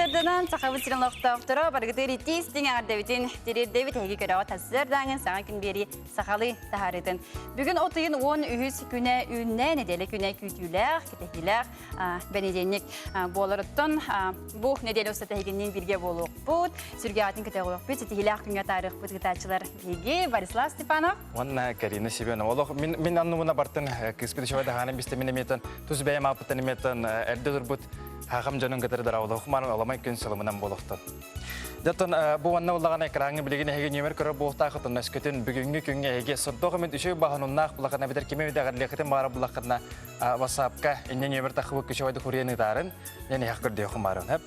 Сарсыарданан сахабыт сирин олохтоохторо барыгытыгар итии-истиҥ эҕэрдэбитин тириэрдэбит эһиги көрөҕүт сарсыардааҥын саҥа күн биэрии сахалыы таһаарыытын. Бүгүн от ыйын 13 күнэ үүннэ, нэдиэлэ күнэ күүтүүлээх, кэтэһиилээх бэнидиэнньик буоларыттан бу нэдиэлэ устата эһигинниин бииргэ буолуохпут, сүргэҕитин көтөҕүөхпүт, ситиһиилээх күҥҥэ таарыахпыт ыытааччылар биһиги Борислав Степанов Уонна Карина Семенова. Олох мин мин аннубуна бартын кыыспыт ишова даһаанын бистэ мин эмиэтэн тус бэйэм ааппыттан эмиэтэн эрдэ турбут хахам дьонун кытары дараулах маан аламай күн сылымынан буолуохтун. Дьоттон бу уонна улаҕан экраҥҥа билигин эһиги нүөмэр көрөр буолтаахытын өскөтүн бүгүҥҥү күҥҥэ эһиги сордох эмит үчүгэй баһануннаах булахына эбэтэр кими эмит баара булахына WhatsApp-ка инне нүөмэр тахыбыт күчүвайды хуриен ытаарын мен эһэх көрдөөхүм баарын хэп.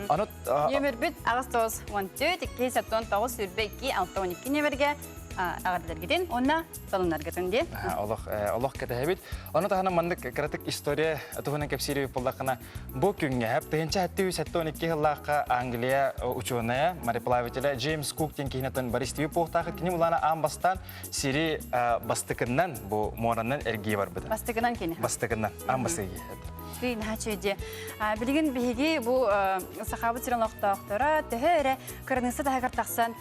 Аны Нүөмэрбит 8 14 2 79 22 612 нүөмэргэ аҕардыларгытын уонна салыннаргытын диэн. Олох олох кэтэһэбит. Ону таһынан маннык кыратык история туһунан кэпсиир буоллаххына бу күҥҥэ 1772 сыллаахха Англия учуонайа, мореплавателя Джеймс Кук диэн киһинэтин Борис Тивиповтаах кини улаана аан бастаан сири бастакыннан бу муоранан эргийэ барбыта. Бастакынан кини. Бастакынан аан бастакы. Тыын хачы Билигин биһиги бу сахабыт сирин олохтоохторо төһө эрэ кыраныысса таһыгар тахсан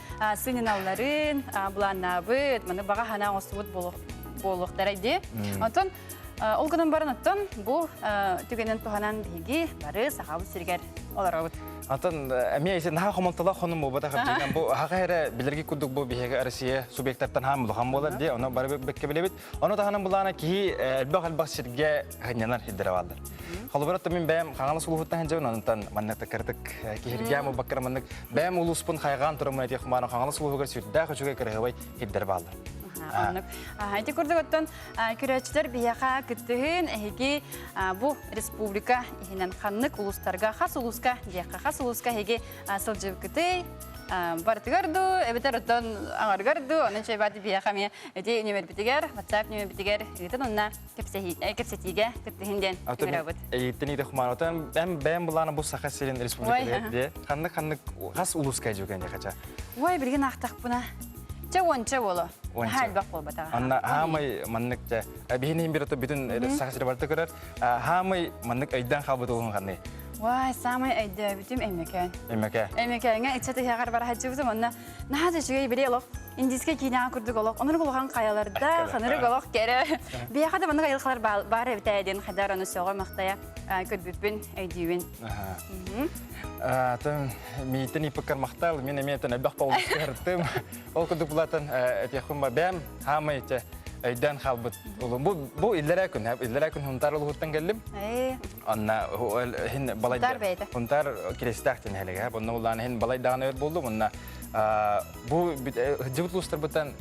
сыньаналларын былааннаабыт, маны баҕа санаа оҥостубут буолуохтара дии. Онтон ол гынан баран оттон бу түгэнин туһанан биһиги бары сахабыт сиригэр олоробут. Антон эмиэ ити наһаа хомолтолоох хонум буолбатах дьиҥэн бу хаха эрэ билэрги курдук бу биһиги Россия субъектартан хаам улахан буолар дии ону бары бэккэ билэбит. Ону таһынан булаана киһи элбэх-элбэх сиргэ ханньанар сирдэрэ бааллар. Холобура мин бэйэм Хаҥалас улууһуттан сылдьабын, онтон маннык кырдык киһиргээн буолбакка маннык бэйэм улууспун хайҕаан тураммын этиэх кумаара Хаҥалас улууһугар сүрдээх үчүгэй кыраһыабай сирдэр бааллар. Оннук. Ити курдук оттон көрөөччүлэр биһиэхэ кыттыһын эһиги бу республика иһинэн ханнык улуустарга, хас улууска диэххэ, хас улууска эһиги сылдьыбыккытый, барытыгар дуу, эбэтэр оттон аҥарыгар дуу, онон чайбааты биһиэхэ эмиэ ити нөмербитигэр, WhatsApp нөмербитигэр ыытын онно кэпсэтиигэ кыттыһын диэн ыҥырабыт. Эйиттэн иитэ хумаанатан бэм бэм булаана бу Саха сирин республикатыгар дии. Ханнык ханнык хас улууска дьүгэн хача? Ой, билигин аахтахпына. Чэ уонча боло. Хаалбах буолбатаҕа. Анна хаамай маннык чэ биһини бир бүтүн Саха сири барыта көрөр. Хаамай маннык өйдөөн хаалбыт улуһун ханный? Вай, самай өйдөөбүтүм Эммекөөн. Эммеке. Эммекөөҥҥө ыччат ыһыаҕар бара сылдьыбытым онно наһаа да үчүгэй били олох индийскэй киинэҕэ курдук олох оннук улахан хайаларда ханырык олох кэрэ биһиэхэ да маннык айылҕалар баар эбитээ диэн хайдах аны сөҕө махтайа көрбүппүн өйдүүбүн. Атын миитин иппыккар махтал мин эмиэ тэн элбэх полустартым ол курдук булатын этиэххин ба бэм хаамай те өйдөөн хаалбыт бу бу иллэрээ күн иллэрээ күн Хунтаар улууһуттан кэллим Анна хин балай Хунтаар Киристээх диэн нэһилиэгэ. Онно улаан хин балай даҕаны өр буоллум. Онно бу дьыбыт улуустарбыттан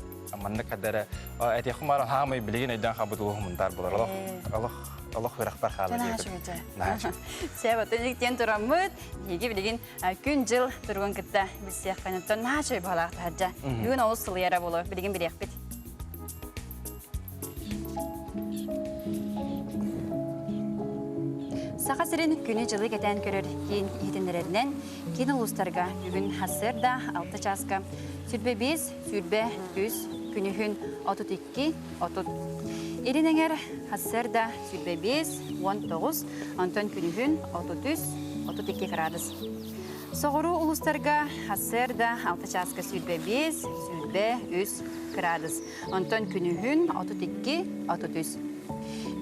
маннык хадара этиэххин баар хаамай билигин өйдөөн хаалбыт улууһум Хунтаар буолар. Олох олох олох үрэхпэр хаалар диэбит. Сэ батын диэн тураммыт, биһиги билигин күн-дьыл туругун кытта билсиэххин. Оттон наһаа үчүгэй баҕалаах таһырдьа. Бүгүн олус сылыйара буолуо, билигин билиэхпит. Саха сирин күнү-дьылы кэтээн көрөр киин иһитиннэрэринэн, киин улуустарга бүгүн сарсыарда 6 чааска 25, 23, күнүһүн 32, 30. Илин эҥэр сарсыарда 25, 19, онтон күнүһүн 33, 32 градус. Соҕуруу улуустарга сарсыарда 6 чааска 25, 23 градус. Онтон күнүһүн 32, 33.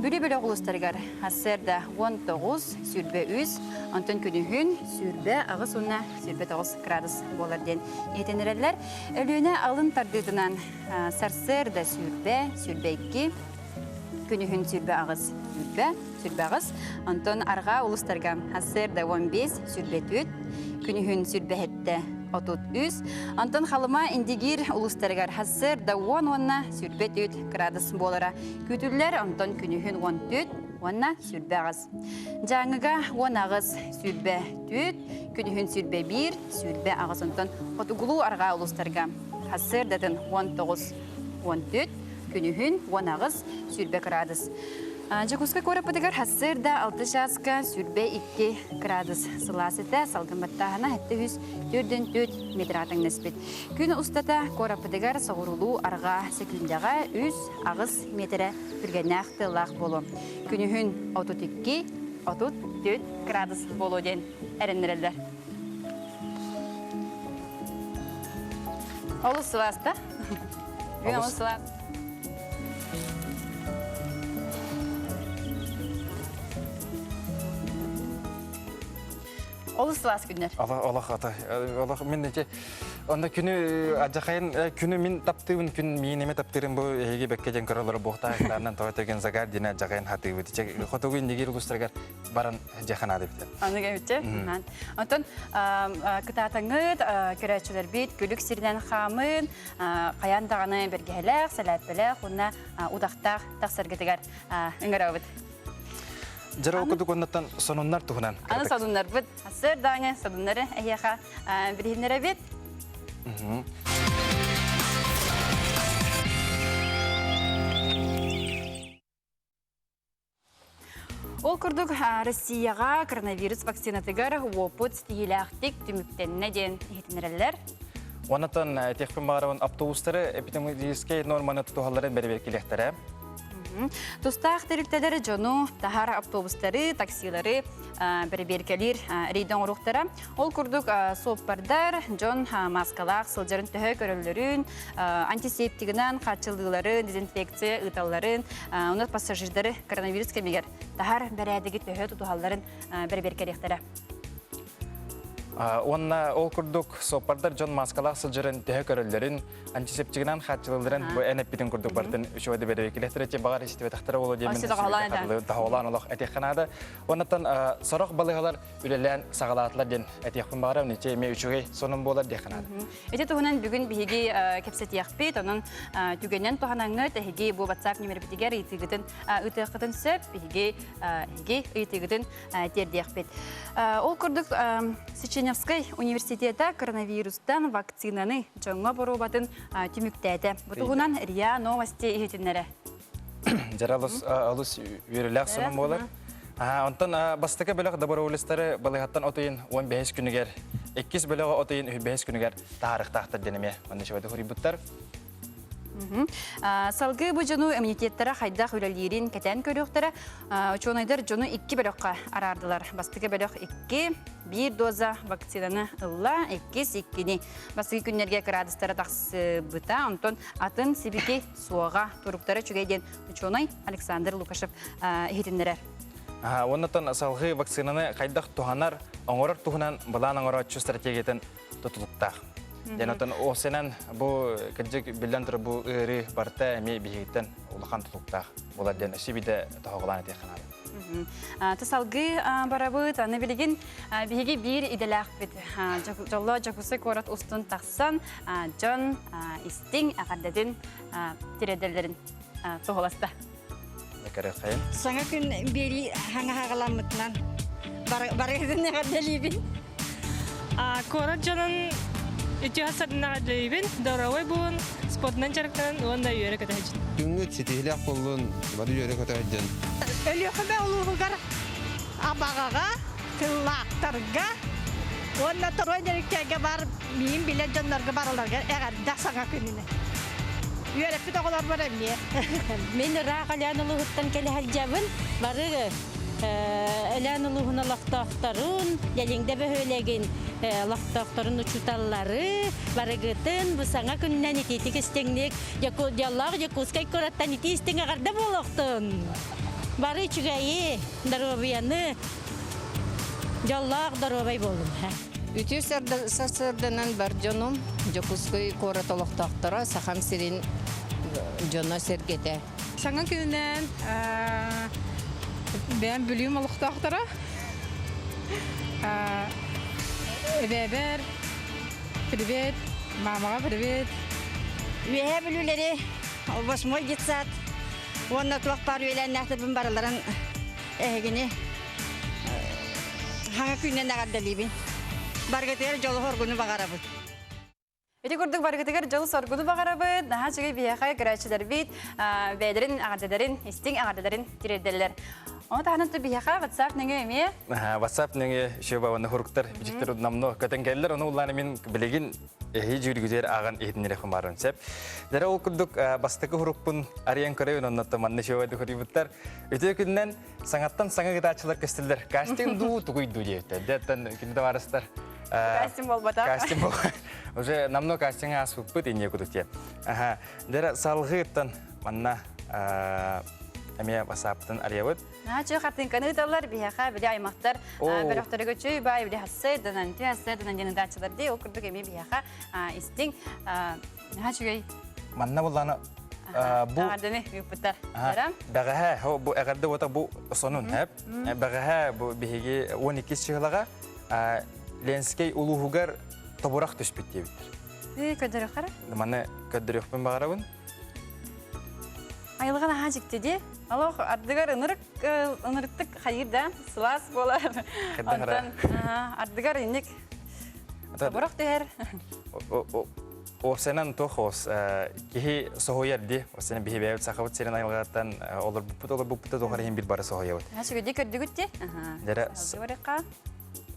Бүлүү бөлөх улуустарыгар сарсыарда 19, 23, онтон күнүһүн 28 уонна 29 градус буолар диэн иһитиннэрэллэр. Өлүөнэ алын тардыытынан сарсыарда 20, 22, күнүһүн 28, 20, 28, онтон арҕаа улуустарга сарсыарда 15, 24, күнүһүн 27, 33, онтон Халыма Индигиир улуустарыгар сарсыарда 10 уонна 24 градус буолара күүтүллэр, онтон күнүһүн 14 уонна 28. Дьааҥыга 18, 24, күнүһүн 21, 28, онтон хотугулуу арҕаа улуустарга сарсыардатын 19, 14, күнүһүн 18, 20 градус. Дьокуускай куораппытыгар сарсыарда 6 чааска 22 градус сылаас этэ, салгын баттааһына 744 метр тэҥнэспит. Күн устата куораппытыгар соҕуруулуу арҕаа сөкүүндэҕэ 3-8 миэтэрэ түргэннээх тыаллаах буолуо. Күнүһүн 32-34 градус буолуо диэн эрэннэрэллэр. Олус сылаас да? Бүгүн олус сылаас. Олус сылаас күннэр. Олох ата. Олох мин ити онно күнү адьахайын күнү мин таптыыбын күн миин эме таптыырым бу эһиги бэккэ дьэн көрөлөр буохтаахтарынан тоҕо теген загар диэн адьахайын хатыыбыт. Хотугу индигир улуустарыгар баран дьаханаады битэ. Аны кэбитче. Онтон кытаатаҥыт көрөөччүлэрбит күлүк сиринэн хаамын хайаан даҕаны бэргэһэлээх, сэлээппэлээх уонна утахтаах тахсаргытыгар ыҥырабыт. Дьара окудук оннуттан сонуннар туһунан. Аны сонуннарбыт. Сыр даҕаны сонуннары эһиэхэ билиһиннэрэбит. Ол курдук Россияҕа коронавирус вакцинатыгар уопут ситиһиилээхтик түмүктэннэ диэн иһитиннэрэллэр. Онтон этиэхпин баҕарабын автобустары эпидемиологическай норманы тутуһалларын бэрэбиэркэлиэхтэрэ. Тустаах тэрилтэлэр дьону таһар автобустары, таксилары бэрэбиэркэлиир рейдэ оҥоруохтара. Ол курдук суоппардар дьон маскалаах сылдьарын төһө көрөллөрүн, антисептигынан хааччыллыыларын, дезинфекция ыыталларын, онон пассажирдары коронавирус кэмигэр таһар бэрээдэги төһө тутуһалларын бэрэбиэркэлиэхтэрэ. Уонна ол курдук суоппардар дьон маскалаах сылдьарын төһө көрөллөрүн, антисептигынан хааччылларын бу эн эппитин курдук бартын үчүгэй бэрэбиэркэлиэхтэрэ баҕар истибэтэхтэрэ буолуо диэмин таһолаан олох этиэххэ наада. Оннуттан сорох балыыһалар үлэлээн саҕалаатылар диэн этиэхпин баҕарабын. Ити эмиэ үчүгэй сонун буолар диэххэ наада. Ити туһунан бүгүн биһиги кэпсэтиэхпит. Онон түгэнэн туһанаҥҥыт эһиги бу WhatsApp нүмербитигэр ыйытыыгытын ыытыаххытын сөп. Биһиги эһиги ыйытыыгытын тиэрдиэхпит. Ол курдук Сеченевскай университета коронавирустан вакцинаны дьоҥҥо боруобатын түмүктээтэ. Бу туһунан РИА Новости иһитиннэрэ. Дьара олус олус үөрүүлээх сонун буолар. Онтон бастакы бөлөх доброволецтары балыыһаттан от ыйын 15 күнүгэр, иккис бөлөҕө от ыйын 5 күнүгэр таһаарыахтаахтар диэн эмиэ манна үчүгэйдик суруйбуттар. Салгыы бу дьону иммунитеттара хайдах үлэлиирин кэтээн көрүөхтэрэ. Учуонайдар дьону икки бөлөххө араардылар. Бастакы бөлөх икки, биир доза вакцинаны ылла, иккис иккини. Бастакы күннэргэ кыраадыстара тахсыбыта, онтон атын сибики суоҕа туруктара үчүгэй диэн учуонай Александр Лукашев иһитиннэрэр. Оннотон салгыы вакцинаны хайдах туһанар, оҥорор туһунан былаан оҥорооччу стратегиятын тутулуктаах. Диэн отон осенен бу кырдьык биллэн турар бу ыарыы барыта эмиэ биһигиттэн улахан тутулуктаах буолар диэн өссө биирдэ тоһоҕолоон этиэххэ наада. Тасалгыы барабыт, аны билигин биһиги биир идэлээхпит. Дьолло Дьокуускай куорат устун тахсан дьон истиҥ эҕэрдэтин тириэрдэллэрин туһуласта. Саҥа күн биэрии хаҥа хаҕаламмытынан барыгытын эҕэрдэлиибин. Куорат дьонун үтүө сарына эҕэрдэлиибин, доруобай буолун, спортунан дьарыктанан уонна үөрэ көтө сылдьын. Күҥҥүт ситиһилээх буоллун, бары үөрэ көтө сылдьын. Өлүөхүмэ улууһугар Абаҕаҕа, Тыллаахтарга уонна Торуой Нөрүккэйгэ баар миин билэр дьоннорго барыларыгар эҕэрдэ саҥа күнүнэн. Үөрэппит оҕолорбор эмиэ. Мин ыраах Өлөөн улууһуттан кэлэ сылдьабын. Бары Өлөөн улууһун олохтоохторун, Дьэлиҥдэ бөһүөлэгин олохтоохторун учууталлары барыгытын бу саҥа күнүнэн итиитик истиҥник дьоллоох Дьокуускай куораттан итии истиҥ эҕэрдэ буолуохтун! Бары үчүгэйи, доруобуйаны, дьоллоох доруобай буолун. Үтүө сарсыарданан бар дьонум, Дьокуускай куорат олохтоохторо, Сахам сирин дьоно-сэргэтэ. Саҥа күнүнэн бэйэм Бүлүүм олохтоохторо эбээбэр привет, мамаҕа привет. Үөһээ Бүлүүлэри восьмой детсад уонна туох баар үөлээннээхтэрбин барыларын эһигини хаҥа күнүнэн эҕэрдэлиибин. Барыгытыгар дьолу-соргуну баҕарабыт. Ити курдук барыгытыгар дьол-соргуну баҕарабыт. Наһаа үчүгэй биһиэхэ көрөөччүлэрбит бэйэлэрин эҕэрдэлэрин, истиҥ эҕэрдэлэрин тириэрдэллэр. Ону таһынан биһиэхэ WhatsApp нөҥүө эмиэ WhatsApp нөҥүө үчүгэй бабаны хуруктар бичиктер намно көтөн кэллэр. Ону улааны мин билигин эһи дьүүргүтүгэр ааҕан иһитиннэриэхпин баарым сөп. Дэрэ ол курдук бастакы хурукпун арыйан көрөйүн оннотто манна үчүгэй хурийбуттар. Үтүө күнүнэн саҥаттан саҥа ытааччылар көстөллөр. Кастинг дуу, тугуй дуу диэбиттэр. Дьэттэн күндү табаарыстар. Кастинг буолбатах. Кастинг бол. Уже намно кастинг ааспыппыт инне кудук Аха. Дера салгыыттан манна эмиэ басааппытын арыйабыт. Наачы хартыынканы ыыталлар биһиэхэ били аймахтар бөлөхтөргө чүй бай били хассайданан тү хассайданан диэн ыытааччылар дии ол курдук эмиэ биһиэхэ истиҥ наһаа үчүгэй Манна булланы бу Ардыны ыыппыттар. Бэҕэһээ бу эҕэрдэ уота бу сонун хэп. Бэҕэһээ бу биһиги 12 чыһылаҕа Ленскэй улууһугар тобурах түспүт диэбиттэр. Көрдөрүөххэ Маны көрдөрүөхпүн баҕарабын. Айылҕа наһаа дьикти дии. Олох ардыгар ынырык ынырыктык хайыыр да сылаас буолар. Онтон ардыгар инник тобурах түһэр. Уопсайынан туох ос киһи соһуйар дии. Осена биһи бэйэбит сахабыт сирин айылҕаттан олорбуппут олорбуппут да туох иһин бир бары соһуйабыт. Сүгэдии көрдүгүт дии. Дьэрэ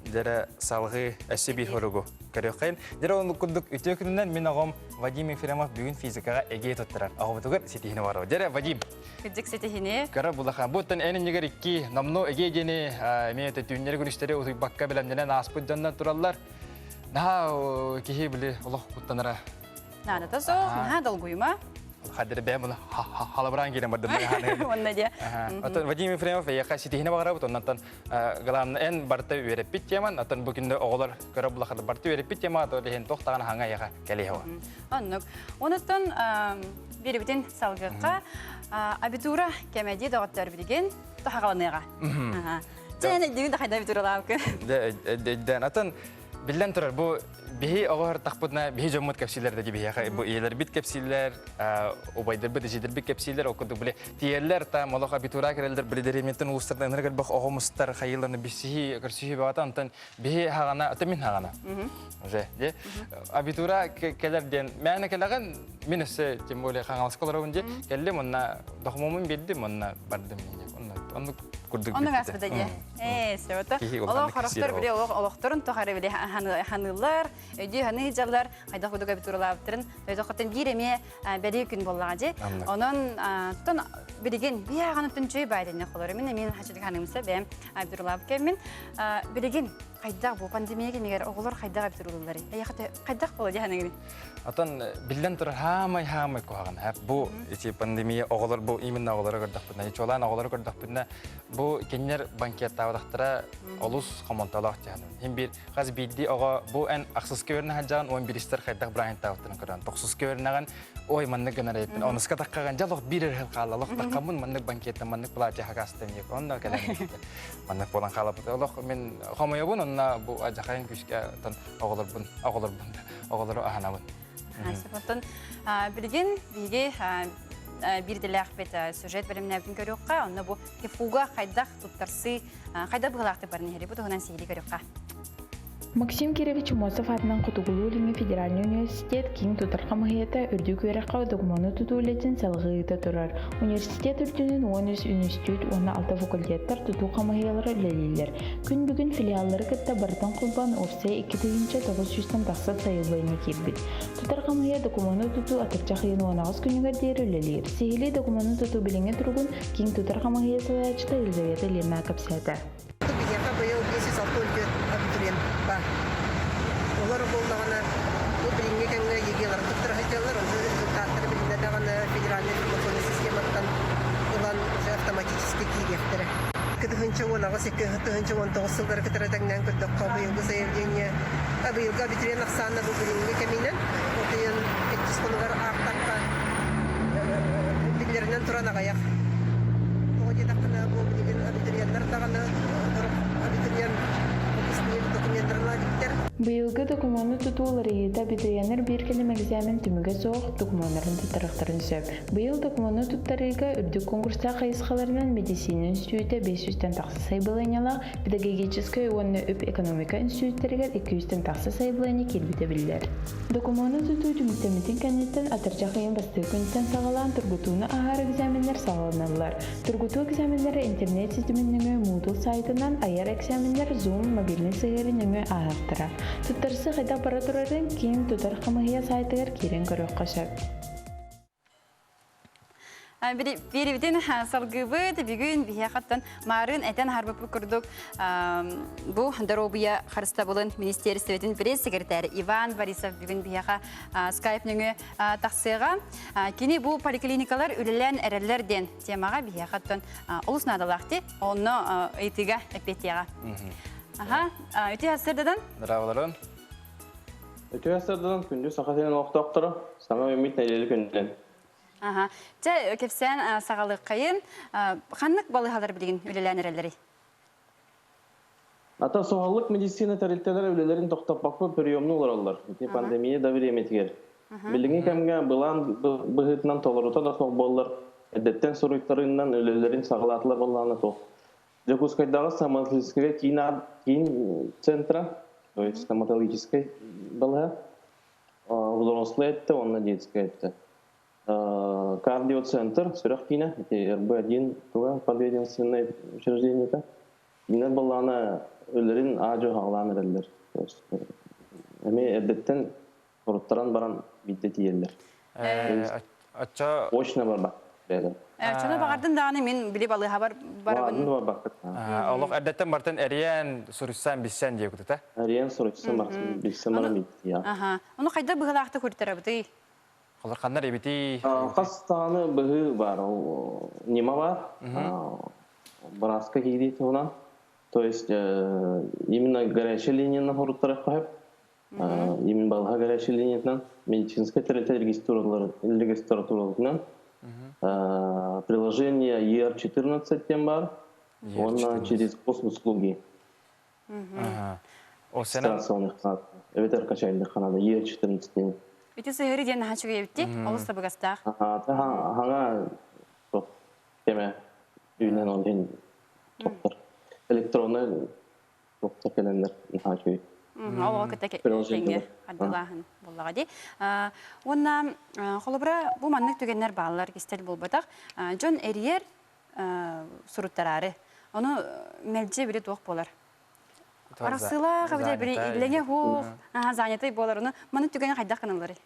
Дьэрэ салгыы өссө биир хоругу көрүөххэйин. Дьэрэ ол курдук үтүө күнүнэн мин оҕом Вадим Ефремов бүгүн физикаҕа ЭГЭ туттарар. Оҕобутугар ситиһини барабыт. Дьэрэ Вадим. Кырдьык ситиһини. Кыра булахан. Буттан эн иннигэр икки номно ЭГЭ диэни эмиэ түүннэри күнүстэри утуйбакка бэлэмнэнэн ааспыт дьоннор тураллар. Наһаа киһи били олох куттанара. Наадата суох, наһаа долгуйума. Хадыр бэйэм буну халабыраан киирэн бардым. Онно дьэ. Оттон Вадим Ефремов эйиэхэ ситиһини баҕарабыт, оннантан главное эн барыта үөрэппит теман, оттон бу күндө оҕолор көрө булахады барыта үөрэппит тема, то лиһин туох даҕаны хаҥа эйиэхэ кэлиэ Оннук. Онуттан биэрибитин салгыахха абитура кэмэдии доҕоттор билигин тохаҕаланыаҕа. Дьэ, өйдүүн да хайда абитуралаабыккын. Дэ, атын биллэн турар бу биһи оҕо тахпытына биһи дьоммут кэпсиилэр да биһиэхэ бу ийэлэрбит кэпсииллэр убайдарбыт эдьиийдэрбит кэпсииллэр ол курдук били тиийэллэр там олох абитура кэлэллэр били дэриэбинэттэн улуустардан ынырык элбэх оҕо мустар хайыыларны билсиһии көрсүһүү бөҕөтө онтон биһи хаҕана ата мин хаҕана уже де абитура кэлэр диэн мээнэ кэлэҕин мин өссө тем более хаҥаласка олоробун дии кэллим онно докумуомун биэрдим онно бардым оннук курдук Оннук ааспыта дии. Ээ, сөбөтө. Олох хорохтор били олох олохторун тухары били ханыыллар, өйдүү ханыы дьаллар, хайдах курдук абитуралаабыттарын өйдөхөттөн биир эмиэ бэлиэ күн буоллаҕа дии. Онон тон билигин биһааҕаны түнчүй баайдыны холор. Мин эмиэ хачыдык ханымса бэйэм абитуралаабыт кэммин. Билигин хайдах бу пандемия кэмигэр оҕолор хайдах абитуралыылларый? Эйэхэ хайдах буола дии ханыгын? Отон биллэн турар хаамай хаамай куһаҕан. Бу ити пандемия оҕолор бу именно оҕолоро көрдөхпүнэ, чуолаан оҕолоро көрдөхпүнэ, бу кинилэр банкеттаабатахтара олус хомолтолоох дьаһаным. Хин биир хас биирдии оҕо бу эн ахсыска үөрэнэ сылдьаҕын уон биристэр хайдах бырааһынтаабыттарын көрөн, тохсуска үөрэнэҕин, ой маннык гынар эбиппин, онуска таххаҕын дьэ олох биир эрэ хаалла, олох таххаммын маннык банкеттан маннык платье хакастым диэк, онно кэлэн маннык буолан хаалабыт. Олох мин хомойобун, онно бу адьахайын күүскэ оҕолорбун, оҕолорбун оҕолору аһанабын. Оттон билигин биһиги биир идэлээхпит сюжет бэлэмнээбитин көрүөххэ, онно бу ХИФУга хайдах туттарсыы, хайдах быһыылаахтык баран иһэри бу туһунан сиһилии көрүөххэ. Максим Кирович Мосов аатынан Хотугулуу-Илиҥҥи федеральнай университет киин тутар хамыыһыйата үрдүк үөрэххэ докумуону тутуу үлэтин салҕыы ыыта турар. Университет үрдүнэн 13 үнүстүүт уонна алта факультеттар тутуу хамыыһыйалара үлэлииллэр. Күн бүгүн филиаллары кытта барытын холбоон уопсайа 2900-тэн тахса сайабылыанньа киирбит. Тутар хамыыһыйа докумуону тутуу атырдьах ыйын 18 күнүгэр диэри үлэлиир. Сиһилии докумуону тутуу билиҥҥи туругун киин тутар хамыыһыйа салайааччыта Елизавета Ильина кэпсээтэ. Биһиэхэ быйыл 564 абитуриент баар. Олор буоллаҕына, бу билиҥҥи кэмҥэ ЕГЭ-лары туттара сылдьаллар, онно результаттары билиннэ даҕаны федеральнай информационнай систематтан ылан уже автоматически киириэхтэрэ. 2018 2019 сыллары кытары тэҥнээн көрдөххө, быйылгы заявление, быйылгы абитуриент ахсаана бу билиҥҥи кэминэн от ыйын иккис хонугар аахтахха биллэринэн туран аҕыйах. Тоҕо диэтэххинэ, бу билигин абитуриеннар даҕаны абитуриент выпускник докуменнарын иликтэр. Быйылгы докумуону тутуу уларыйыыта абитуриеннар биир кэлим экзамен түмүгэ суох докумуоннарын туттарыахтарын сөп. Быйыл докумуону туттарыыга үрдүк конкурстаах хайысхаларынан мэдиссиинэ үнстүүтэ 500-тэн тахса сайабылыанньалаах, педагогическай уонна үп-экономика үнстүүттэригэр 200-тэн тахса сайабылыанньа киирбитэ биллэр. Докумуону тутуу түмүктэммитин кэнниттэн атырдьах ыйын бастакы күнүттэн саҕалаан тургутууну ааһар экзаменнар саҕаланаллар. Тургутуу экзаменнара интернет ситимин нөҥүө Moodle сайтынан айар экзаменнар Zoom мобильнай сыһыары нөҥүө ааһыахтара. Туттарсыы хайдах бара турарын киин тутар хамыыһыйа сайтыгар киирэн көрүөххэ сөп. Биэрибитин салгыыбыт. Бүгүн биһиэхэттэн маарын этэн аһарбыппыт курдук бу доруобуйа харыстабылын министиэристибэтин пресс-секретарь Иван Борисов бүгүн биһиэхэ скайп нөҥүө тахсыаҕа. Кини бу поликлиникалар үлэлээн эрэллэр диэн темаҕа биһиэхэттэн олус наадалаах ти. Онно ыйытыыга эппиэттиэҕэ. Аха, үтүө сарсыардадан. Здраволорун. Үтүө сарсыардадан күндү Саха сирин олохтоохторо, саҥа үүммүт нэдиэлэ күнүнэн. Аха. Чэ, кэпсээн саҕалыаххайын. Ханнык балыыһалар билигин үлэлээн эрэллэрий? Ата суһаллык медицина тэрилтэлэрэ үлэлэрин тохтоппокко приемну олороллор. Ити пандемия да бириэмэтигэр. Билиҥҥи кэмҥэ былаан быһыытынан толорута да суох буоллар, эрдэттэн суруйтарыынан үлэлэрин саҕалаатылар буоллаҕына туох. Дьокуускайдааҕы стоматологическай киин, киин центра, то есть стоматологическай балыыһа, взрослый этте уонна детскай этте. Кардиоцентр, сүрэх киинэ, ити РБ-1 туга подведомственное учреждениета. Кинилэр баллаана өлөрүн аадьу хаҕалаан эрэллэр. Эмиэ эрдэттэн хоруттаран баран биирдэ тиийэллэр. Оччо Очно барбат бэйэлэр. Чону баҕардын даҕаны мин били балыыһабар барабын. Барбаккыт. Олох эрдэттэн бартан эриэн суруйсан билсэн диye кутута. Эриэн суруйсан барсан билсэн баран битти. Аха. Ону хайда быһылаахты көрдөрөбүтүй? Холор ханнар эбитий? Хас даҕаны быһыы баар, ол ньыма баар. Бырааска киирии туһунан. То есть именно горячая линияны хоруттарыахха сөп. Именно балаһа горячая линиятынан медицинскэй тэрилтэ регистратураларынан приложение ER14 диэн баар. Уонна через госуслуги. Регистрацияны эбэтэр качайдыхханада Е14 диэн. Ити сыһыары диэн наһаа үчүгэй эбитти, олус табыгастаах. Хаҥа кеме үүнэн ол иһин топтор. Электронный топтор кэлэннэр наһаа үчүгэй. Ол кытта тэҥҥэ хардылааһын буоллаҕа дии. Уонна холобура бу маннык түгэннэр бааллар кистэл буолбатах. Дьон эрийэр суруттараары. Ону мэлдьи били туох буолар. Арахсыылаах эбэтэр били иллэҥэ суох, занятай буолар. Ону маны түгэни хайдах гыналларый?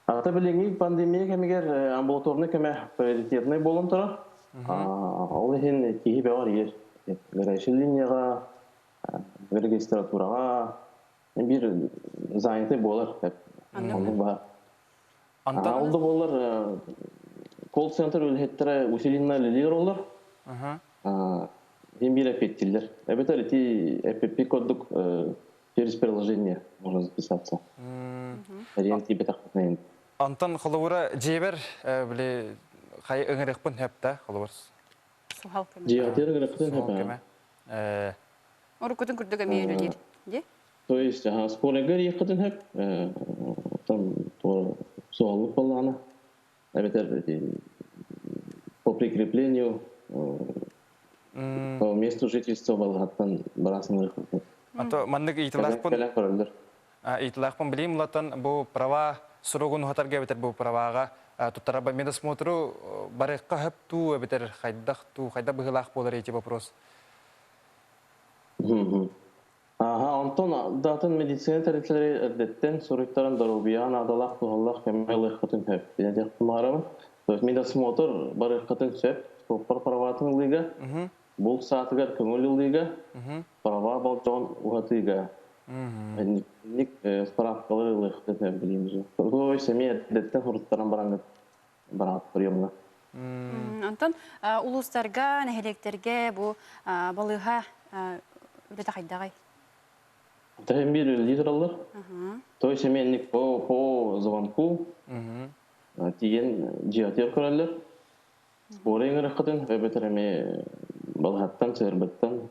Ата билиҥҥи пандемия кэмигэр амбулаторнай көмө приоритетнай буолан турар. Ол иһин киһи бөҕөр иһэр. Горячай линияҕа, регистратураҕа биир занятай буолар. Оннук баар. Антон Ол да буоллар колл-центр үлэһиттэрэ усиленно үлэлиир олор. Син биир эппиэттииллэр. Эбэтэр ити эппиппит курдук через приложение можно записаться. Эрийэн тиийбэтэхпитинэ Антон холобура дьиэбэр били хай ыҥырыахпын сөп да холобур Суһал көмө. Дьиэҕитигэр ыҥырыахпытын сөп Суһал көмө. Уруккутун курдук эмиэ үлэлиир. Дии? То есть скорыйга эрийиэххитин сөп, там суһаллык буоллаҕына, эбэтэр по прикреплению по месту жительства балаһаттан бараасыңар А то маннык ыйытылаахпын кэлэн көрөллөр. Ыйытылаахпын билиим улатан бу права суругун уһатарга эбэтэр бу праваҕа туттарарба медосмотру барыахха сөп туу эбэтэр хайдах туу хайдах быһыылаах буолар эти вопрос. Ааһа, онтон даатын медицина тэрилтэлэри эрдэттэн суруйтаран доруобуйаҕа наадалаах туһалаах көмө ылыаххытын сөп. Диэн этиэхпин баҕарабын. То есть медосмотр барыаххытын сөп. Суоппар праватын ылыыга, булт саатыгар көҥүл ылыыга, права болдьоҕун уһатыыга инник справкалары ылыаххытын сөп билиим. То есть эмиэ эрдэттэн суруттаран бараҥҥыт бараат приемҥа. Онтон улуустарга, нэһилиэктэргэ бу балыыһа үлэтэ хайдаҕый? Тэһин биир үлэлии тураллар. То есть эмиэ по, по звонку тиийэн дьиэтигэр көрөллөр. Скорый ыҥырыаххытын эбэтэр эмиэ балаһаттан, сыһырбыттан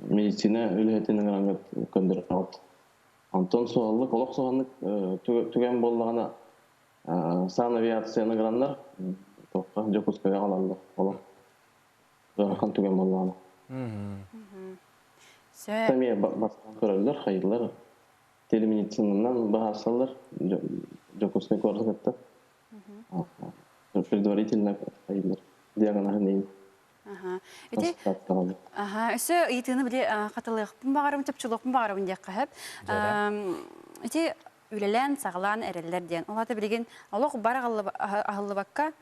медицина үлэһитин ыҥыраҥҥыт көндөрэҕит. Онтон суһаллык, олох суһаллык түгэн буоллаҕына Санавиацияны граннар туохха Дьокуускайга аҕалаллар олох ыарахан түгэн буоллаҕына. Сөп. Эмиэ бастаан көрөллөр, хайыылар телемедицинанан быһаарсаллар Дьокуускай куораты кытта. Предварительно хайыылар диагноһын иһин. Ити аха өссө ыйытыыны били хатылыахпын баҕарабын, чопчулуохпун баҕарабын диэххэ сөп. Ити. үлэлээн саҕалаан эрэллэр диэн. Ол аата билигин олох бар аһыллыбакка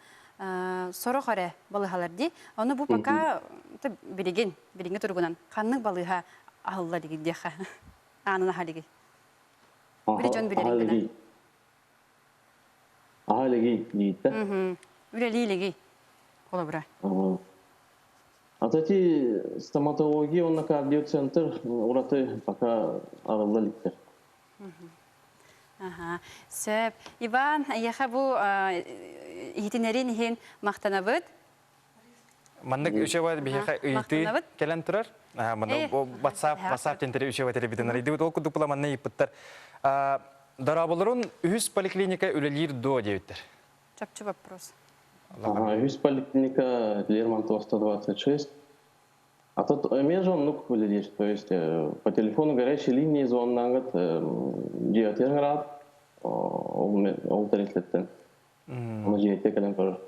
сорох эрэ балыыһалар дии. Ону бу пока билигин, билиҥҥи туругунан ханнык балыыһа аһылла илигий диэххэ. Аанын аһа илигий. Били дьон билэрин гына. Аһа илигий диитэ. Үлэлии илигий. Холобура. А эти стоматология уонна кардиоцентр ураты пока арылла иликтэр. Аха, сөп. Иван, эйиэхэ бу иһитинэрин иһин махтанабыт. Маннык үчүгэй биһиэхэ ыйытыы кэлэн турар. Манна WhatsApp, WhatsApp тентери үчүгэй телебитин арыйдыбыт. Ол курдук була манна ыйыппыттар. Дорооболорун үһүс поликлиника үлэлиир дуо диэбиттэр. Чопчу вопрос. Ага, үһүс поликлиника Лермонтова 126. А тут эмиэ же оннук үлэлиир. То есть по телефону горячей линии звоннаҥыт дьиэтигэр ыҥыраат ол тэрилтэттэн. Ону дьиэтигэр кэлэн көрөр.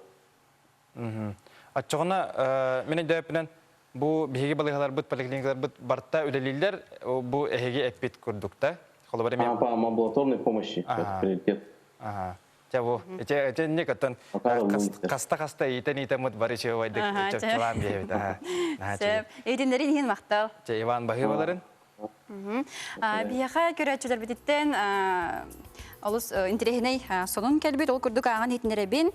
Оччоҕуна мин өйдөөппүнэн бу биһиги балыыһаларбыт, поликлиникаларбыт барыта үлэлииллэр, бу эһиги эппит курдук да. Холобур эмиэ По амбулаторной помощи приоритет. Ага. Чэ бу ити ити инник оттон хаста-хаста иитэн иитэммит бары чыыбайдык чопчулаан биэбит. Сөп. Иитиннэрин иһин махтал. Чэ Иван баһыыбаларын. Биһиэхэ көрөөччүлэрбититтэн олус интэриэһинэй сонун кэлбит. Ол курдук ааҕан иһитиннэрэбин.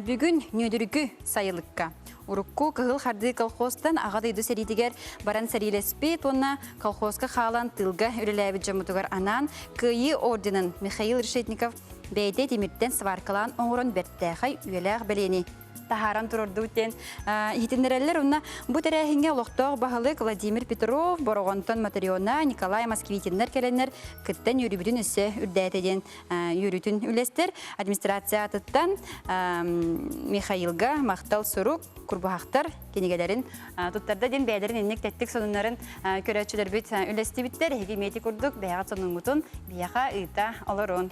Бүгүн Нүөдүрүкү сайылыкка урукку Кыһыл Хардыы колхозтан Аҕа дойду сэриитигэр баран сэриилэспит уонна колхозка хаалан тыылга үлэлээбит дьоммутугар анаан Кыайыы орденын Михаил Решетников бэйэтэ тимиртэн сваркалаан оҥорон бэртээхэй үйэлээх бэлиэни таһааран турордубут диэн иһитиннэрэллэр. Уонна бу тэрээһиҥҥэ олохтоох баһылык Владимир Петров, Бороҕонтон Матрена, Николай Москвитиннар кэлэннэр кыттан үөрүүбүтүн өссө үрдээтэ диэн үөрүүтүн үлэстэр. Администрация аатыттан Михаилга махтал сурук, курбуһахтар кинигэлэрин туттарда диэн бэйэлэрин инник тэттик сонуннарын көрөөччүлэрбит үлэстибиттэр. Эһиги мети курдук бэйэҕит сонуҥҥутун биһиэхэ ыыта олорун.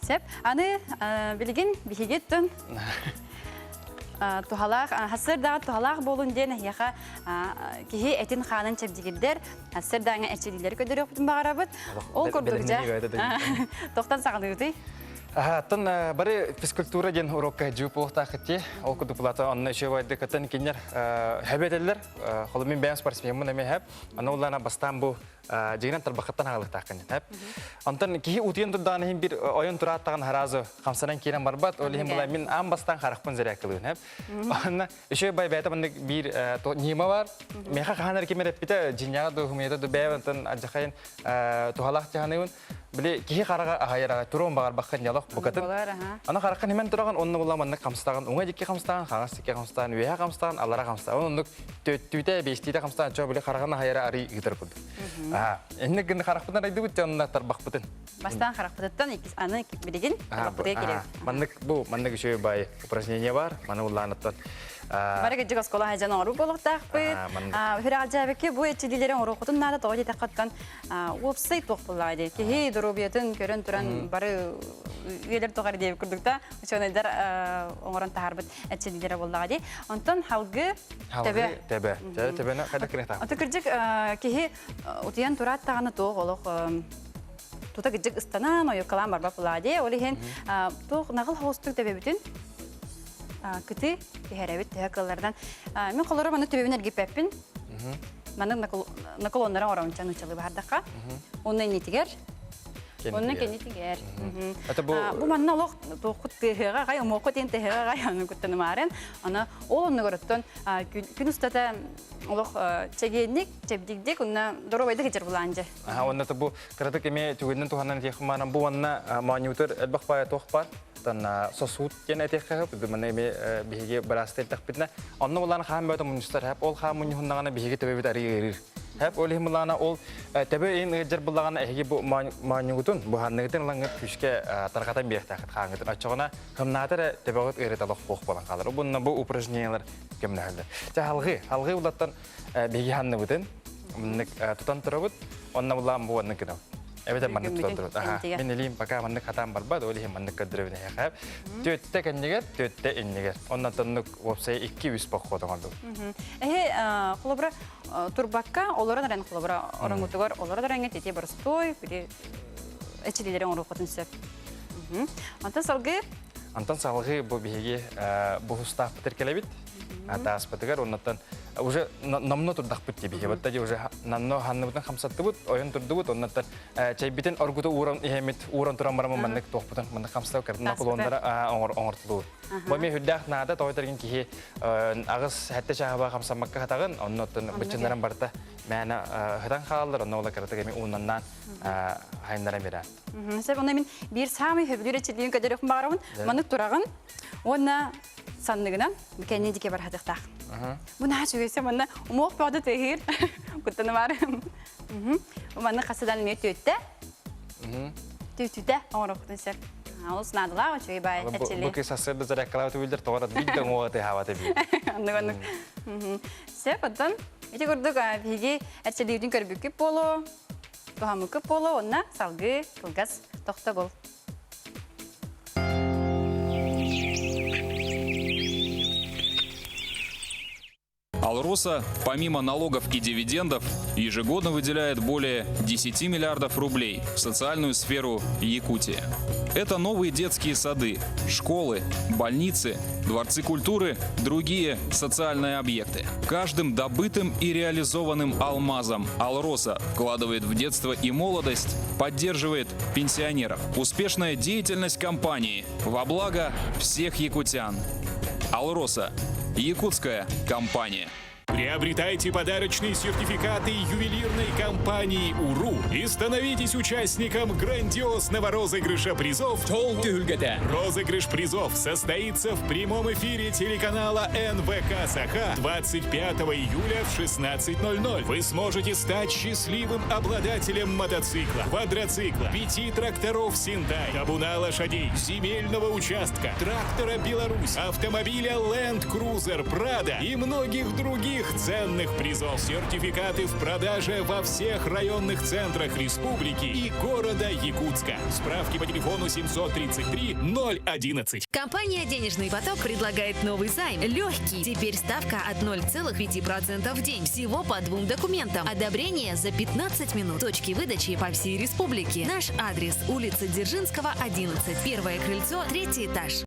Сөп. Аны билигин биһигиттэн туһалаах хассырдаҕа туһалаах буолун диэн эһиэхэ киһи этин хаанын чэбдигирдэр хассырдааҥа эчилиилэри көрдөрүөхпүтүн баҕарабыт. Ол курдук дьэ тохтон саҕалыыбытый? Аттан бары физкультура диэн урокка жуу буолуохтаахыт Ол курдук булата онно үчүгэй кытын кинилэр хэбэтэллэр. Холу мин бэйэм спортсменмын эмиэ хэп. Аны улаана бастаан бу дьиҥинэн тарбахыттан хаалыктааххын хэп. Онтон киһи утуйан турдаҕын иһин бир ойон турааттаҕын харазы хамсанан киирэн барбат. Ол иһин була мин аан бастаан харахпын зарядкалыын хэп. Онно үчүгэй бай бэйэтэ маннык биир ньыма бар. Миэхэ хаһан эрэ ким эрэ эппитэ дьиҥҥэҕэ дуһумуйата ду бэйэм онтон адьахайын туһалаах дьаһаныыбын. Били киһи хараҕа аһайар аҕай туруон баҕарбаккын ньалах букатын. Аны хараххын химэн тураҕын онно була маннык хамстаҕын уҥа дикки хамстаҕын хаҥас дикки хамстаҕын үөһэ хамстаҕын алара хамстаҕын оннук төттүүтэ биэстиитэ хамстаҕын чоо били хараҕын аһайара арый ыытар курдук. Аа инник гын харахпытын арайдыбыт дьонна тарбахпытын. Бастаан харахпытыттан иккис аны билигин тарбахпытыгар киирэбит. Маннык бу маннык үчүгэй бай упражнение бар. Маны уллаанаттан Бары кырдьык оскуола сылдьан оҥоруу буолуохтаахпыт. Үһүрэҕэлдьээбикки бу эчилиилэри оҥоруоххутун наада тоҕо диэтэххиттэн уопсай туох буоллаҕа дии. Киһи доруобуйатын көрөн туран бары үйэлэр тухары диэбит курдук да учуонайдар оҥорон таһаарбыт эчилиилэрэ буоллаҕа дии. Онтон халгы төбө. Төбө. Төбөнү хайдах кириэхтаах? Ото кырдьык киһи утуйан тураат даҕаны туох олох тута кырдьык ыстанан ойуккалаан барбат буоллаҕа дии. Ол иһин туох наҕыл хоҕустук төбөбүтүн кыты түһэрэбит төһө кыллардан. Мин холоро маны төбөбүн эргиппэппин. Маны наклоннары оҥоробун чан нуччалыы баһардахха. Онно иннитигэр Онно кэннитигэр. Бу манна олох туоххут тыаһыаҕа гай, омуоххут диэн тыаһыаҕа гай, аны куттанымаарын. Аны ол оннугар оттон күн устата олох чэгиэнник, чэбдигдик, онно доруобайдык итер булаан дьэ. Онно бу кыратык эмиэ түгэнин туһанан этиэх бу уонна моонньуутар элбэх баайа туох бар. Сосуут диэн этиэххэ сөп. Манна эмиэ биһиги быраастар эттэхпитинэ, онно булаан хаан бөтө мунньустар хэп ол хаан мунньуһуннаҕына биһиги төбөбүт арыы ыарыыр. Хэп ол иһин булаана ол төбө иһин ыалдьар буллаҕына эһиги бу моонньугутун, буһанныгытын ылаҥҥыт күүскэ тарҕатан биэриэхтээххит хааҥҥытын. Оччоҕуна хымнаата эрэ төбөҕүт ыарыыта олох суох буолан хаалар. Бунна бу упражнениелар көмөлөһөллөр. Чэ халҕыы, халҕыы улаттан биһиги ханныбытын маннык тутан турабыт, онно булаан бу оннук гынабыт. Эбэтэр маннык тутан турабыт. Аха, мин илиим пока маннык хатаан барбат, ол иһин маннык көрдөрөбүн эһиэхэ. Түөттэ кэннигэр, түөттэ иннигэр. Оннан тоннук уопсай 2-3 поход оҥордум. Эһи, холобура, турбакка олорон эрэн холобура ороҥутугар олорон эрэҥҥэ тити боростуой били эчилиилэри оҥоруоххутун сөп. Онтон салгыы Антон салгыы бу биһиги буһустаахпытыр кэлэбит тааспытыгар оннуттан уже номно турдахпыт дии биһиги батта уже намно ханныбытын хамсаттыбыт ойон турдубут оннуттан чэйбитин оргута ууран иһэммит ууран туран бараммын маннык туохпутун маннык хамсатабыт кырдын наполеоннара оҥортулубут бу эмиэ үрдээх наада тоҕо этэргин киһи аҕыс сэттэ чааһаба хамсаммакка хатаҕын оннуттан быччыннаран барыта мээнэ хытан хааллар онно ола кыратык эми уунаннаан хайыннаран биэрэн Сөп, онно мин биир саамай сөбүлүүр эчиллиин көдөрүөхпүн баҕарабын. Маннык тураҕын уонна санныгынан кэнни дике бархатыахтаах. Бу наһаа үчүгэй манна умуох бөҕөтө тыаһыыр куттаны бар. Манна хасыдан эмиэ түөттэ. Түөтүтэ оҥоруохпутун сөп. Олус наадалаах үчүгэй баай эчили. Бу кыс сарсыарда зарядкалаабыт билдер тоҕо биир да уҥуоҕа тыаһаабата бии. Оннук оннук. Сөп, оттон ити курдук биһиги эрчиллиибитин көрбүккүт буолуо. Туһаммыккыт буолуо уонна салгыы кылгас тохтобул. Алроса, помимо налогов и дивидендов, ежегодно выделяет более 10 миллиардов рублей в социальную сферу Якутии. Это новые детские сады, школы, больницы, дворцы культуры, другие социальные объекты. Каждым добытым и реализованным алмазом Алроса вкладывает в детство и молодость, поддерживает пенсионеров. Успешная деятельность компании во благо всех якутян. Алроса – якутская компания. Приобретайте подарочные сертификаты ювелирной компании «УРУ» и становитесь участником грандиозного розыгрыша призов Розыгрыш призов состоится в прямом эфире телеканала НВК «Саха» 25 июля в 16.00. Вы сможете стать счастливым обладателем мотоцикла, квадроцикла, пяти тракторов «Синтай», табуна лошадей, земельного участка, трактора «Беларусь», автомобиля «Land Cruiser Prado» и многих других ценных призов. Сертификаты в продаже во всех районных центрах республики и города Якутска. Справки по телефону 733 011. Компания «Денежный поток» предлагает новый займ. Легкий. Теперь ставка от 0,5% в день. Всего по двум документам. Одобрение за 15 минут. Точки выдачи по всей республике. Наш адрес – улица Дзержинского, 11. Первое крыльцо, третий этаж.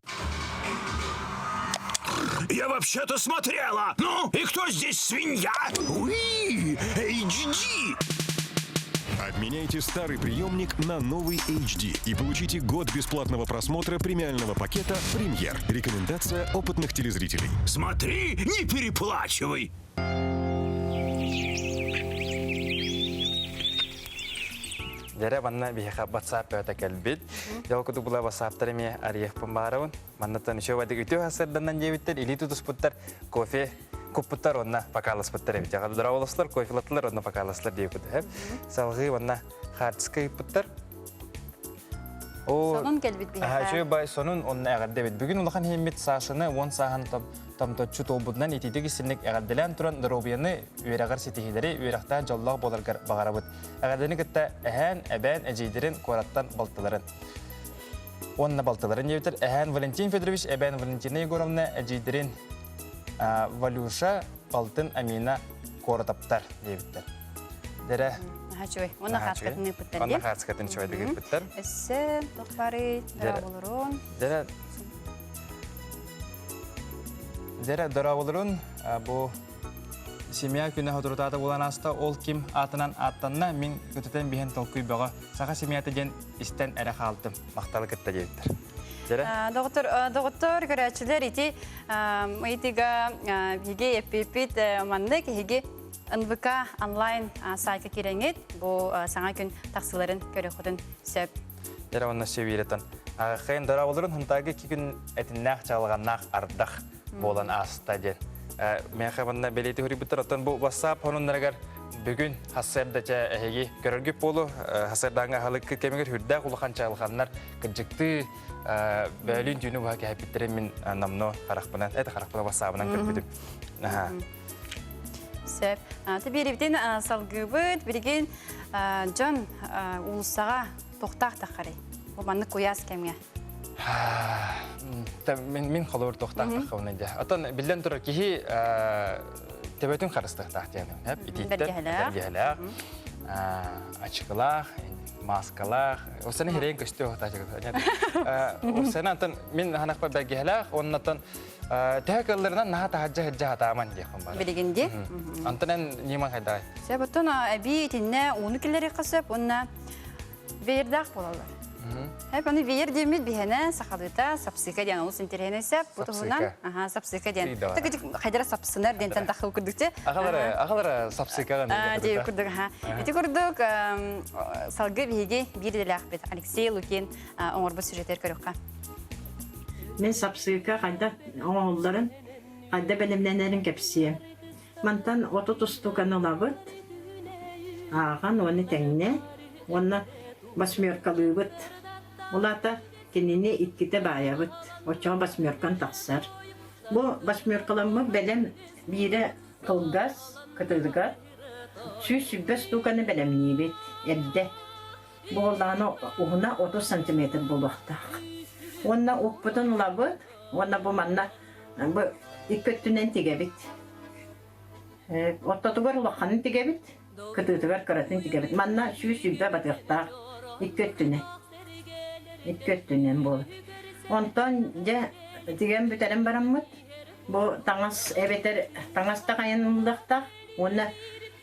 Я вообще-то смотрела. Ну, и кто здесь свинья? Уи, HD. Обменяйте старый приемник на новый HD и получите год бесплатного просмотра премиального пакета «Премьер». Рекомендация опытных телезрителей. Смотри, не переплачивай. Дьэрэ манна биһиэхэ WhatsApp бөҕөтө кэлбит. Дьол курдук була WhatsApp-тар эмиэ арыйыахпын баарабын. Маннаттан үчүгэй үтүө сарсыарданан диэбиттэр, илии тутуспуттар, кофе куппуттар уонна покаласпыттар эбит. Дорооболостор, кофелаттылар уонна покаластылар диэбит. Салгыы уонна хаартыска ыыппыттар. Сонун кэлбит биһиэхэ. Үчүгэй бай сонун онно эҕэрдэбит. Бүгүн улахан иһиммит Сашаны уон сааһын томточчу туолбутунан итиитик истинник эҕэрдэлээн туран доруобуйаны, үөрэҕэр ситиһиилэри, үөрэхтээх дьоллоох буоларгар баҕарабыт. Эҕэрдэни кытта эһээн, эбээн, эдьиийдэрин, куораттан балтыларын. Уонна балтыларын диэбитэр эһээн Валентин Федорович, эбээн Валентина Егоровна, эдьиийдэрин Валюша, балтын Амина куоратаптар диэбиттэр. Дэрэ. Наһаа Уонна хааскатын ыыппыттар Уонна хааскатын үчүгэйдик ыыппыттар. Өссө туох бары дорооболорун. Дэрэ. Дэрэ дорооболорун бу семья күнэ соторутаата буолан ааста ол ким аатынан ааттанна мин көтүтэн биһэн толкуй бөҕө саха семьята диэн истэн эрэ хаалтым махталы кытта диэбиттэр Доҕоттор, доҕоттор, көрөөччүлэр ити ыйытыыга биһиги эппиппит маннык эһиги НВК онлайн сайтка киирэҥҥит бу саҥа күн тахсыыларын көрүөххүтүн сөп. Дьэ уонна сөбиирэтэн. Хайын дорооболорун хантааги икки күн этиннээх чаалҕаннаах ардах буолан ааста диэн. Миэхэ манна бэлиэти хөрүйбүттэр. Оттон бу WhatsApp хонуннарыгар бүгүн хассыарда чэ эһиги көрөргүт буолу хассыардааҥҥа аһылыккы кэмигэр хүрдээх улахан чаалҕаннар кырдьыктыы бөөлүүн түүнү быһа кэһэппиттэрин мин намно харахпынан это харахпына WhatsApp-ынан көрбүтүм. Сөп. Тэбиэрибитин салгыыбыт. Билигин дьон уулуссаҕа тохтаах таххарый. Бу маннык куйаас кэмҥэ. Мин мин холобур тохтаах таххабын дьэ. Оттон биллэн турар киһи. Төбөтүн харыстыахтаах диэн итииттэн бэргэһэлээх, ачыкылаах, маскалаах. Осаны хирейин көстүө Осаны антон мин ханахпа бэргэһэлээх, оннотон төһө кылларынан наһаа таһаджа хыджа хатааман диэхпин бар. Билигин ди. Антон эн ниман хайдай? Сөп, оттон эби итиннэ ууну киллэриэххэ сөп, уонна Веердаах буолаллар. Хэп аны веер диэммит биһэнэ сахалыыта сапсыка диэн олус интэриэһинэй сөп. Бу туһунан аха сапсыка диэн. Хайдара сапсынар диэнтэн тахыл курдук Агалара агалара сапсыка дии курдук аха. Ити курдук салгы биһиги биир идэлээхпит Алексей Лукин оҥорбут сюжетер көрүөххэ. Мин сапсыка хайдах оҥоһулларын, хайдах бэлэмнэнэрин кэпсиэм. Мантан 30 устуканы ылабыт, ааҕан уонна тэҥнэ уонна восьмеркалыыбыт. Ол аата кинини иккитэ баайабыт, оччоҕо восьмеркан тахсар. Бу восьмеркаламмыт бэлэм биирэ кылгас, кытылыгар 120 штуканы бэлэмниибит эрдэ. Бу буоллаҕына уһуна 30 сантиметр буолуохтаах. Уонна укпутун ылабыт уонна бу манна Бу икки өттүнэн тигэбит. Ортотугар улаханын тигэбит, кытыытыгар кыратын тигэбит. Манна 120 батыахтаах икки өттүнэн. Икки өттүнэн буолар. Онтон дьэ тигэн бүтэрэн бараммыт бу таҥас эбэтэр таҥас да хайаныллыахтаах уонна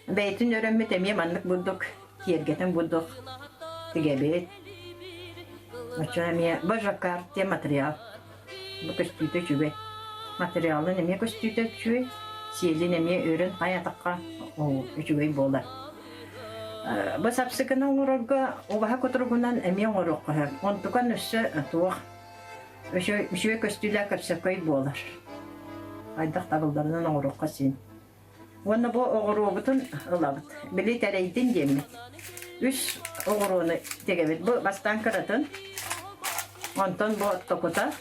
бэйэтин өрөммүт эмиэ маннык бурдук киэргэтэн бурдук тигэбит. Оччо эмиэ бажакар диэн материал. Бу көстүүтэ үчүгэй. Материалын эмиэ көстүүтэ үчүгэй, сиэлин эмиэ өрөн хайатахха үчүгэй буолар. Бу сапсыкыны оҥорорго убаһа кутуругунан эмиэ оҥоруохха сөп. Онтукан өссө туох үчүгэй көстүүлээх көпсөкөй буолар. Хайдах табылларынан оҥоруохха син. Уонна бу оҕуруобутун ылабыт. Били тэрэйдин диэммит. Үс оҕуруону тигэбит. Бу бастаан кыратын, онтон бу оттокута,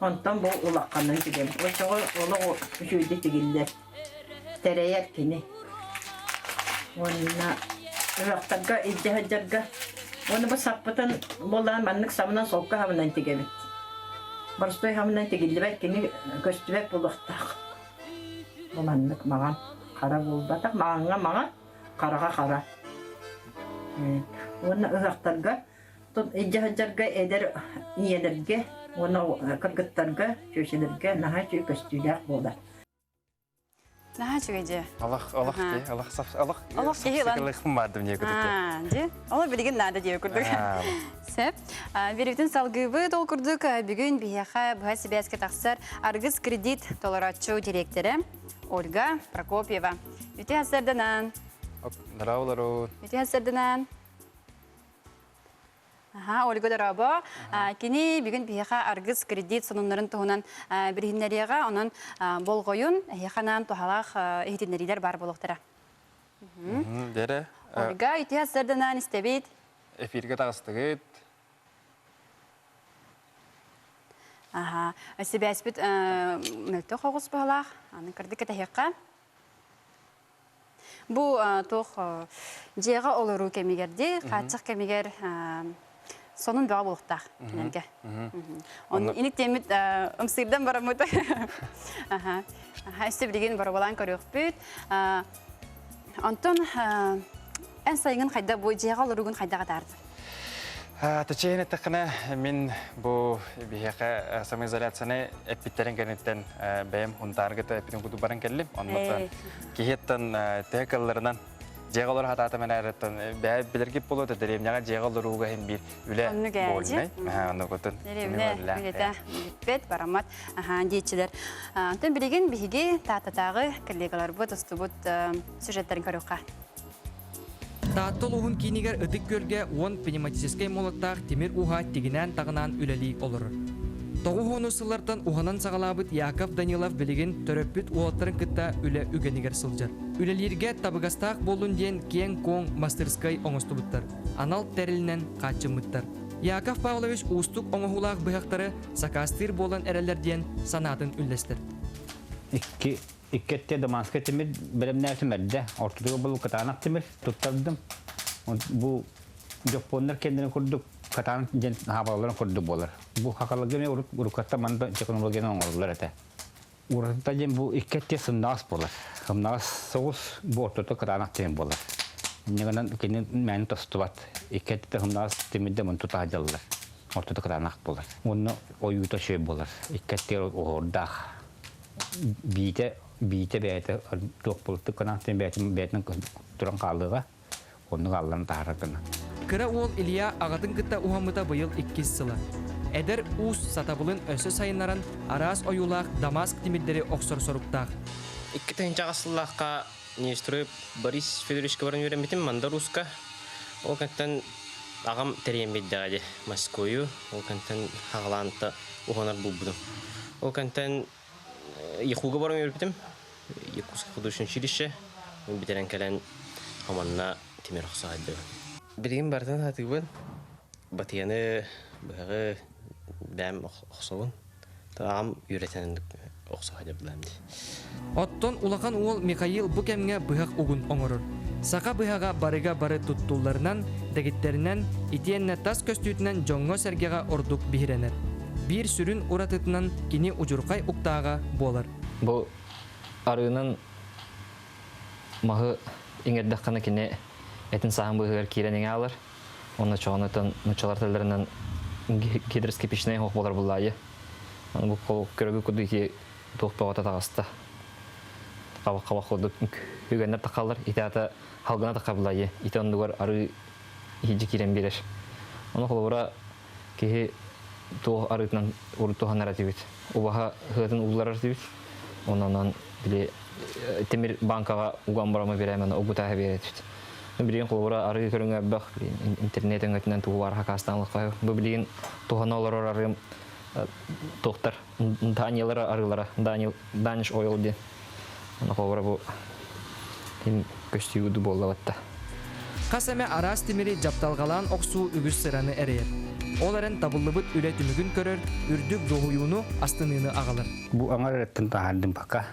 онтон бу улаханын тигэбит. Оччоҕо олох үчүгэйдик тигиллэр. Тэрэйэр кини. Уонна ыһыахтарга илдьэ сылдьарга. Уонна бу саппытын буоллаан маннык сабынан солко хабынан тигэбит. Боростуой хабынан тигиллибэт кини көстүбэт буолуохтаах. Бу маннык маҥан хара буолбатах, маҥаҥҥа маҥан, хараҕа хара. Уонна ыһыахтарга илдьэ сылдьарга эдэр ийэлэргэ уонна кыргыттарга, чүөчэлэргэ наһаа үчүгэй көстүүлээх буолар. Наһаа үчүгэй дьиэ. Алах, алах дии, алах сап, алах Олох киһи ылан. сапсыкалыахпын баардым дии курдук. Дии. Олох билигин наада дии курдук. Сөп. Биривитин салгыыбыт ол курдук бүгүн биһиэхэ быһа сибээскэ тахсар Аргыс кредит толорооччу дириэктэрэ Ольга Прокопьева. Үтүө сарданан. Здраволору. Үтүө сарданан. Аха, Ольга дорообо. Кини бүгүн биһиэхэ Аргыс кредит сонуннарын туһунан билиһиннэриэҕэ, онон болҕойун, эһиэхэ анаан туһалаах иһитиннэриилэр баар буолуохтара. Дэрэ. Ольга, үтүө сарданан истэбит. Эфиргэ таҕыстыгыт. Аха, сибээспит мөлтөх оҕус быһалаах. Аны кырдык кэтэһиэххэ. Бу туох дьиэҕэ олоруу кэмигэр дии, хааччах кэмигэр сонун бөҕө буолуохтаах кинилэргэ. Онно иник диэммит ымсыырдан бараммыт. Аха. Өссө билигин бороболаан көрүөхпүт. Онтон эн сайыҥын хайда бу дьиэҕэ олоругун хайдах атаардын? Тачайын эттэххинэ, мин бу биһиэхэ самоизоляцияны эппиттэрин кэнниттэн бэйэм Хунтаарга эппитин курдук баран кэллим. Оннуттан киһиттэн төһө кылларынан дьиэҕэ олорор хатаатым эрээриттэн бэйэ билэргит буолуо да дэриэбинэҕэ дьиэҕэ олорууга иһин биир үлэ буолунай. Оннугутун. Дэриэбинэ үлэтэ бүппэт, бараммат диэччилэр. Онтон билигин биһиги Тааттатааҕы коллегаларбыт устубут сюжеттарын көрүөххэ. Таатта улууһун киинигэр Ытык Күөлгэ 10 пневматическай молоттаах тимир ууһа тигинээн-таҕынаан үлэлии олорор. Тоҕус сыллартан уһанан саҕалаабыт Яков Данилов билигин төрөппүт уолаттарын кытта үлэ үгэнигэр сылдьар. Үлэлииргэ табыгастаах буоллун диэн киэҥ-куоҥ мастерскай оҥостубуттар, анал тэрилинэн хааччыммыттар. Яков Павлович уустук оҥоһуулаах быһахтары сакаастыыр буолан эрэллэр диэн санаатын үллэстэр. Икки Икки өттө Даманскай тимир бэлэмнээтим эрдэ. Ортотугар был кытаанах тимир туттардым. Бу дьоппуоннар кэннэрин курдук катаан диэн хаабаларын курдук буолар. Бу хакаларга эмиэ уруккаттан манна технологияны оҥороллор этэ. Уратыта диэн бу икки өттө сымнаҕас буолар. Сымнаҕас соҕус бу ортото кытаанах тимир буолар. Инньэ гынан кини мээнэ тостубат. Икки өттө сымнаҕас тимирдэ мунту таһдьаллар. Ортото кытаанах буолар. Уонна ойуута үчүгэй буолар. Икки өттүгэр оһуордаах. Биитэ биитэ бэйэтэ туох буолтук гынан бэйэтин бэйэтинэн туран хаалыаҕа. Оннук аллан таһаарар гына. Кыра уол Илья аҕатын кытта уһаммыта быйыл иккис сыла. Эдэр уус сатабылын өссө сайыннаран араас ойуулаах Дамаск тимирдэри охсор соруктаах. 2000 сыллаахха Нестрой Борис Федоровичка баран үөрэммитим Мандар Ууска. Ол кэнтэн аҕам тэрийэн биэрдэҕэ дии Москвою. Ол кэнтэн хаҕалаанта уһанар булбутум. Ол кэнтэн ЯХУга баран үөрбүтүм. Якутское художественное училище. Бүтэрэн кэлэн манна тимир охсо сылдьабын. Билигин барытын сатыыбын. Батыйаны, быһаҕы бэйэм охсобун. Аҕам үөрэтэн охсо сылдьабын дии. Оттон улахан уол Михаил бу кэмҥэ быһах угун оҥорор. Саха быһаҕа барыга бары туттулларынан, дэгиттэринэн, итиэннэ тас көстүүтүнэн дьоҥҥо-сэргэҕэ ордук биһирэнэр. Биир сүрүн уратытынан кини удьурхай уктааҕа буолар. Бу арыынан маһы иҥэрдэххинэ кини этин сааһын быыһыгар киирэн иҥэ аалар. Онно чоҕонутан нуччалар тылларынан гидроскопичнай оһох буолар буллаайы. Аны бу көрөгү курдук ити туох бөҕөтө таҕыста. Хабах-хабах курдук үгэннэр тахаллар. Ити аата халгына тахабылайы. Ити оннугар арыы иһирдьэ киирэн биэрэр. Ону холобура киһи туох арыытынан урут туһанар этибит. Убаһа ыһыатын уулларар этибит. Онон били тимир банкаҕа уган барама бирээмэн угутааһы биэрэр этибит. Билигин холобура арыы көрүҥэ элбэх интернет өҥөтүнэн тугу баар хакаастаан ылыахха Бу билигин туһана олорор арыым туохтар Даниялара арыылара Данил Даниш Ойл диэн. Аны холобура бу көстүүгү буолла Хас эмэ араас тимири дьапталҕалаан охсуу үгүс сыраны эрэйэр. Ол эрэн табыллыбыт үлэ түмүгүн көрөр, үрдүк дуоһуйууну, астыныыны аҕалар. Бу аҥар эреттен таһаардым пока.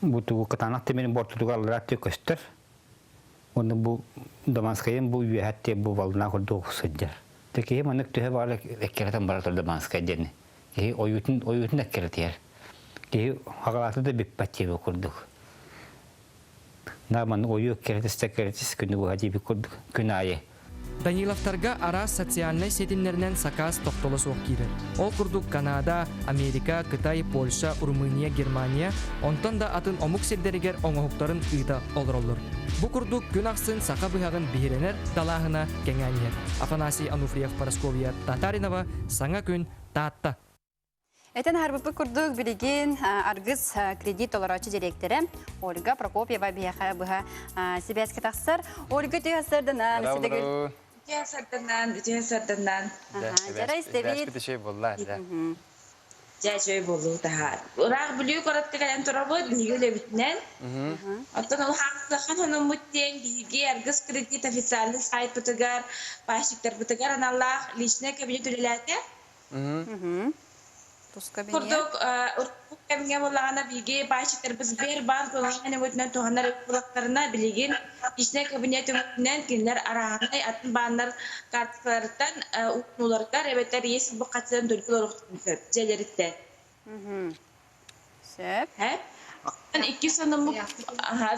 Бу тугу кытаанах тимирин бортутугар аллара көстөр. Уонна бу Даманскайым бу үөһэт бу волна курдук сылдьар. Те киһи маннык төһө баҕар эккирэтэн бара турда Даманскай диэни. Киһи ойуутун ойуутун эккирэтиһэр. Киһи хагалаата да бүппэт диэбит курдук. На маннык ойуу эккирэтистэ эккирэтис күнү быһа диэбит курдук күн аайы. Даниловтарга араас социальнай ситимнэринэн сакаас тохтоло суох киирэр. Ол курдук Канада, Америка, Кытай, Польша, Румыния, Германия, онтон да атын омук сирдэригэр оҥоһуктарын ыыта олороллор. Бу курдук күн ахсын саха быһаҕын биһирэнэр далааһына кэҥээн иһэр. Афанасий Ануфриев, Парасковья Татаринова, Саҥа күн, Таатта. Этэн аһарбыппыт курдук билигин Аргыс кредит толорооччу дириэктэрэ Ольга Прокопьева биһиэхэ быһа сибээскэ тахсар. Ольга үтүө сарданан, Үтүө сарданан, үтүө сарданан. Дьара истэбит. Үчүгэй буолла. Дьэ, үчүгэй буолуу таһаар. Ыраах Бүлүү куоратка кэлэн турабыт, биһиги үлэбитинэн. Оттон улахан хонуммут диэн биһиги Аргыс кредит официальный сайтпытыгар, пайщиктарбытыгар аналлаах личный кабинет үлэлээтэ. Курдук урукку кэмҥэ буоллаҕына биһиги баайчыттарбыт Сбербанк онлайн өҥөтүнэн туһанар буоллахтарына билигин личнэй кабинет өҥөтүнэн кинилэр арааһынай атын бааннар карталарыттан уунууларыгар эбэтэр иэс буххатынан төлүү олоруохтарын сөп дьиэлэриттэн. Сөп. Оттон иккис сонуммут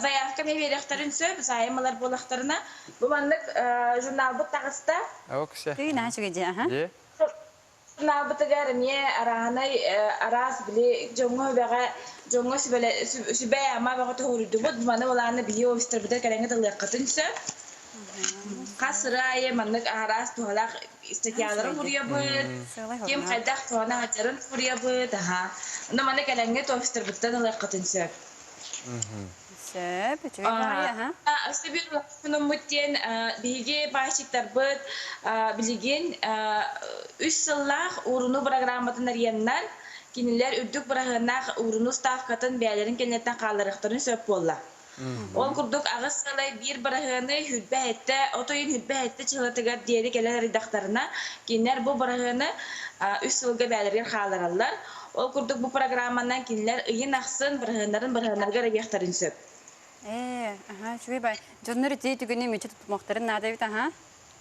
заявка эмиэ биэриэхтэрин сөп, займ ылар буоллахтарына. Бу маннык журналбыт таҕыста. Тыына үчүгэй дьиэ, аха. Журналбытыгар эмиэ арааһынай араас били дьоҥҥо үбэҕэ дьоҥҥо сүбэ-ама бөҕө тоһуруйдубут. Маны былааны биһиги офистарбытыгар кэлэҥҥит ылыаххытын сөп. Хас сыры аайы маннык араас туһалаах статьялары суруйабыт, ким хайдах туһана сылдьарын суруйабыт, аха. Онно маны кэлэҥҥит офистарбыттан ылыаххытын сөп. Сөп, үчүгэй баҕайы, аха. Өссө биир улахан диэн биһиги пайщиктарбыт билигин үс сыллаах ууруну программатын арыйаннар, кинилэр үрдүк быраһыаннаах ууруну ставкатын бэйэлэрин кэнниттэн хаалларыахтарын сөп буолла. Ол курдук аҕыс сылай биир быраһыаны 27, от ыйын 27 чыһылатыгар диэри кэлэн арыйдахтарына, кинилэр бу быраһыаны үс сылга бэйэлэригэр хааллараллар. Ол курдук бу программанан кинилэр ыйын ахсын быраһыаннарын быраһыаннарыгар эбиэхтэрин сөп. Ээ, аха, үчүгэй бай. Дьоннор ити түгэни мүччү тутумуохтарын наада эбит, аха.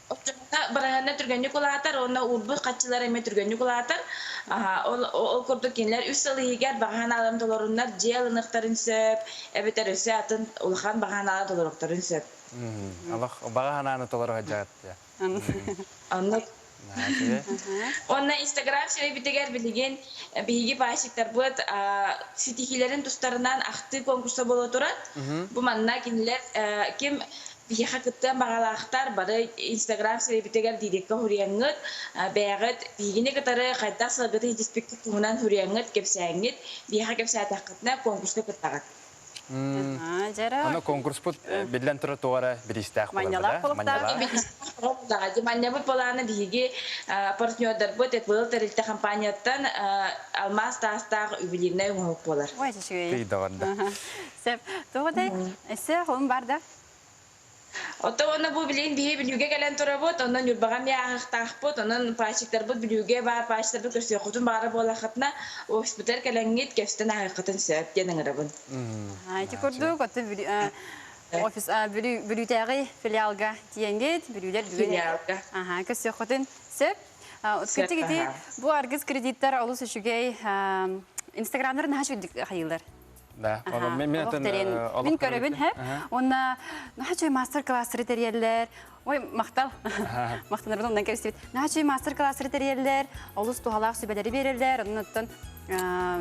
Оччоҕуна быраһыана түргэнник улаатар уонна уурбут хаччылара эмиэ түргэнник улаатар. Ол, ол курдук кинилэр үс сыл иһигэр баҕа санааларын толоруннар дьиэ ылыныахтарын сөп, эбэтэр өссө атын улахан баҕа санааларын толоруохтарын сөп. Олох баҕа санааны толоро сылдьаҕыт дии. Оннук. Уонна Инстаграм сирэйбитигэр билигин биһиги пасектарбыт ситиһиилэрин тустарынан ахтыы конкурса буола турар. Бу манна кинилэр ким биһиэхэ кыттыан баҕалаахтар бары Инстаграм сирэйбитигэр дирекка суруйаҥҥыт, бэйэҕит биһигини кытары хайдах сылгытын ситиспиккит туһунан суруйаҥҥыт, кэпсээҥҥит, биһиэхэ кэпсээтэххитинэ конкурска кыттаҕыт. Аны конкурспут биллэн турар туох эрэ бириистээх Манньалаах буолар да? Манньалаах. Манньабыт былаана биһиги партнердарбыт ЭПЛ тэрилтэ компанияттан алмаас таастаах ювелирнай оҥоһук буолар. Ой, үчүгэй. Тыйдаҕар да. Сөп. Туох этэй? Өссө холум бар да? Оттон уонна бу билигин биһи Бүлүүгэ кэлэн турабыт, онон Ньурбаҕа эмиэ ааһыахтаахпыт, онон паачиктарбыт Бүлүүгэ баар паачиктарбыт көрсүөххүтүн баҕара буоллаххытына, офиспытыгар кэлэҥҥит кэпсэтэн ааһыаххытын сөп диэн ыҥырабын. Ити курдук, оттон офис Бүлүүтээҕи филиалга тиийэҥҥит, Бүлүүлэр бүгүн филиалга көрсүөххүтүн сөп. Кырдьык ити бу аргыс кредиттар олус үчүгэй инстаграмнар наһаа үчүгдүк хайыылар. Да, мен мен Мин көрөбүн һэ. Уонна наһаа үчүгэй мастер-класстары тэрийэллэр. Ой, махтал. Махтанарбын оннан кэбистибит. Наһаа үчүгэй мастер-класстары тэрийэллэр, олус туһалаах сүбэлэри биэрэллэр. Онон оттон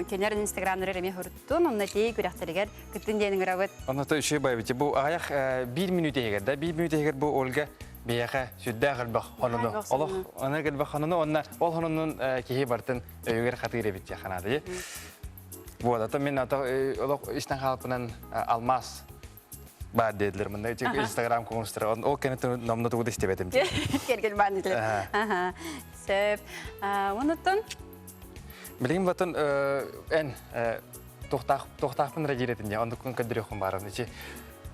кинилэр инстаграмнары эмиэ хоруттун, онно тиий күрэхтэригэр кыттын диэн ыҥырабыт. Онно үчүгэй байбыт. Бу аҕыйах биир мүнүүтэ иһигэр да, биир мүнүүтэ иһигэр бу Ольга биһиэхэ сүрдээх элбэх хонону. Олох аны элбэх хонону, онна ол хононун киһи бартын өйүгэр хатыыр эбит дии ханаады. Вот, а то мен ато олох истэн хаалпынан алмаас баар диэдилэр мында инстаграм конкурстара ол кэнниттэн номно тугу да истибэтим. Кергел баар диэтилэр. Аха. Сөп. Онуттан Билигин батын эн туохтаахпын эрэ диир этим дии оннуккун көрдөрүөххүн баарым ичи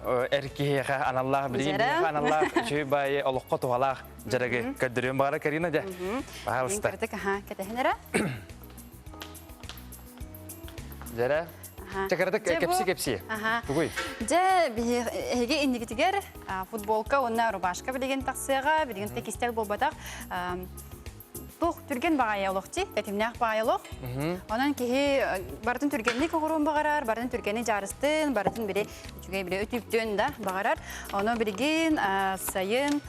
эр киһиэхэ аналлаах билигин биһиэхэ аналлаах үчүгэй баайы олоххо туһалаах дьарыгы көрдөрүөн баҕара Карина дьэ. Пожалуйста. Кырдык аха кэтэһин эрэ. Дьэрэ. Чакырдык кэпси-кэпси. Тугуй? Дьэ, эһиги иннигитигэр футболка уонна рубашка билигин тахсыаҕа, билигин текстиль буолбатах. Туох түргэн баҕайы олох дии, тэтимнээх баҕайы олох. Онон киһи барытын түргэнник оҕоруон баҕарар, барытын түргэнник дьаарыстын, барытын били үчүгэй били өтүүктүөн да баҕарар. Ону билигин сайын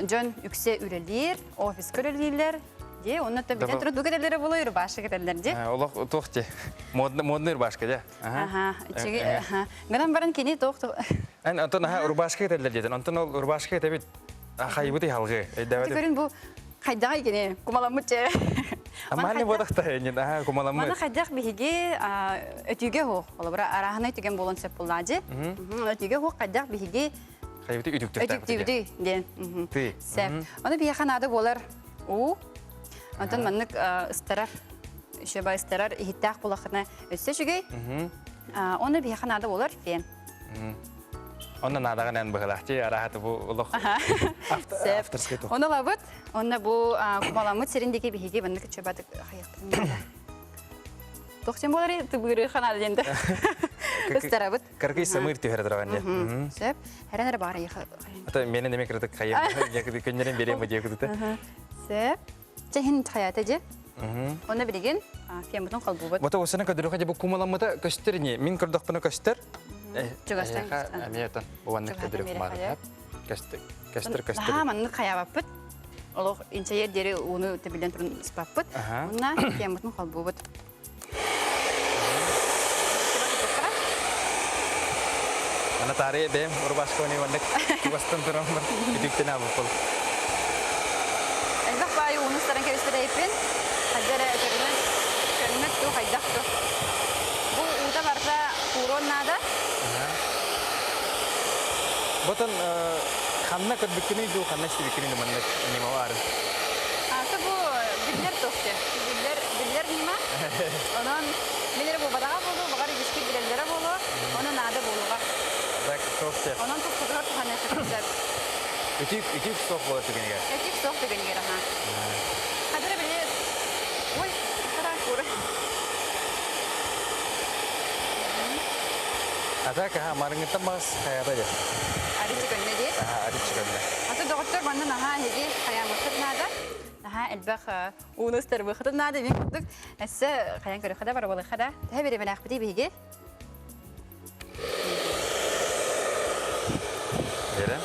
дьон үксэ үлэлиир, офиска үлэлииллэр, Ди, онно то бүтэн туру дуга кэтэллэрэ буолуо, рубашка кэтэллэр ди. Олох туох ти? Модный модный рубашка дьэ. Аха, үчүгэй, аха. Гынан баран кини туох Эн онтон аха рубашка кэтэллэр диэтин. Онтон ол рубашка кэтэбит хайбыт халгы. Өйдөбөт. Көрүн бу хайдаҕай кини кумаламмыт че. Амааны бодохта энин аха кумаламмыт. Маны хайдах биһиги өтүүгэ хуох. Олобура араһынай түгэн буолан сөп буллаажы. Өтүүгэ хуох хайдах биһиги Хайбыты үтүктүктээхпит. Үтүктүүбүтүй диэн. Сөп. Ону биһиэхэ наада буолар уу. Онтон маннык ыстарар, шөба ыстарар иһиттээх буолахына өссө үчүгэй. Оны биһиэхэ наада буолар фен. Онно наадаҕын эн быһылаах араһаты бу олох авторский тух. Оны лабыт, онно бу кумаламмыт сирин диэки биһиги маннык чөбатык хайыахпытын Тохсен буолары тыбыыры ханаада диэн ыстарабыт. Кыргый самыр түһэрэ тураган дьэ. Сөп. Хэрэн эрэ баара яха. Ата менен эме кырдык хайым. Күннерин берем бу диэкутута. Сөп. Чэһин хаята же. Онно билигин фембутун холбуубут. Бата осана көдөрөхө же бу кумаламмыта көстөр не. Мин көрдөхпүнэ көстөр. Чугастан. Эмиэ отон буаннык көдөрөх маар. Көстөр, көстөр, көстөр. Наһаа маннык хайаабаппыт. Олох инчэйэр диэри ууну тэбилэн турун ыспаппыт. Уонна фембутун холбуубут. Ана таарыйа бэйэм рубашкабын маннык чугастан тураммын үтүктэн аабыппын. Элбэх баайы ууну ыстаран кэбиспэтэйиппин. Хайда эрэ өтөрүнэн көммөт дуу, хайдах дуу. Бу уута барыта кууруон наада. Ботон ханна көрбүккүнүй дуу, ханна истибиккиний дуу маннык ньыма баарын? Аты бу биллэр тохте. Биллэр, биллэр ньыма. Онон мин эрэ буолбатаҕа буолуо, баҕар үгүскүт билэллэрэ буолуо, ону наада буолуоҕа. Так, суох диэ. Онон туппутугар туһаныахха сөп. Үтүк, үтүк суох буолар түгэнигэр. Үтүк суох түгэнигэр, аха. Хадыра били, ой, хара кура. А так, аха, марыҥыттан бас хайата дьэ. Арычы көннө дии. Арычы көннө. Аты доҕоттор манна наһаа эһиги хайааммыккыт наада. Наһаа элбэх ууну ыстарбыхытын наада мин курдук. Өссө хайан көрүөххэ да барабалыахха да. Төһө бириэмэлээхпитий биһиги? Берем.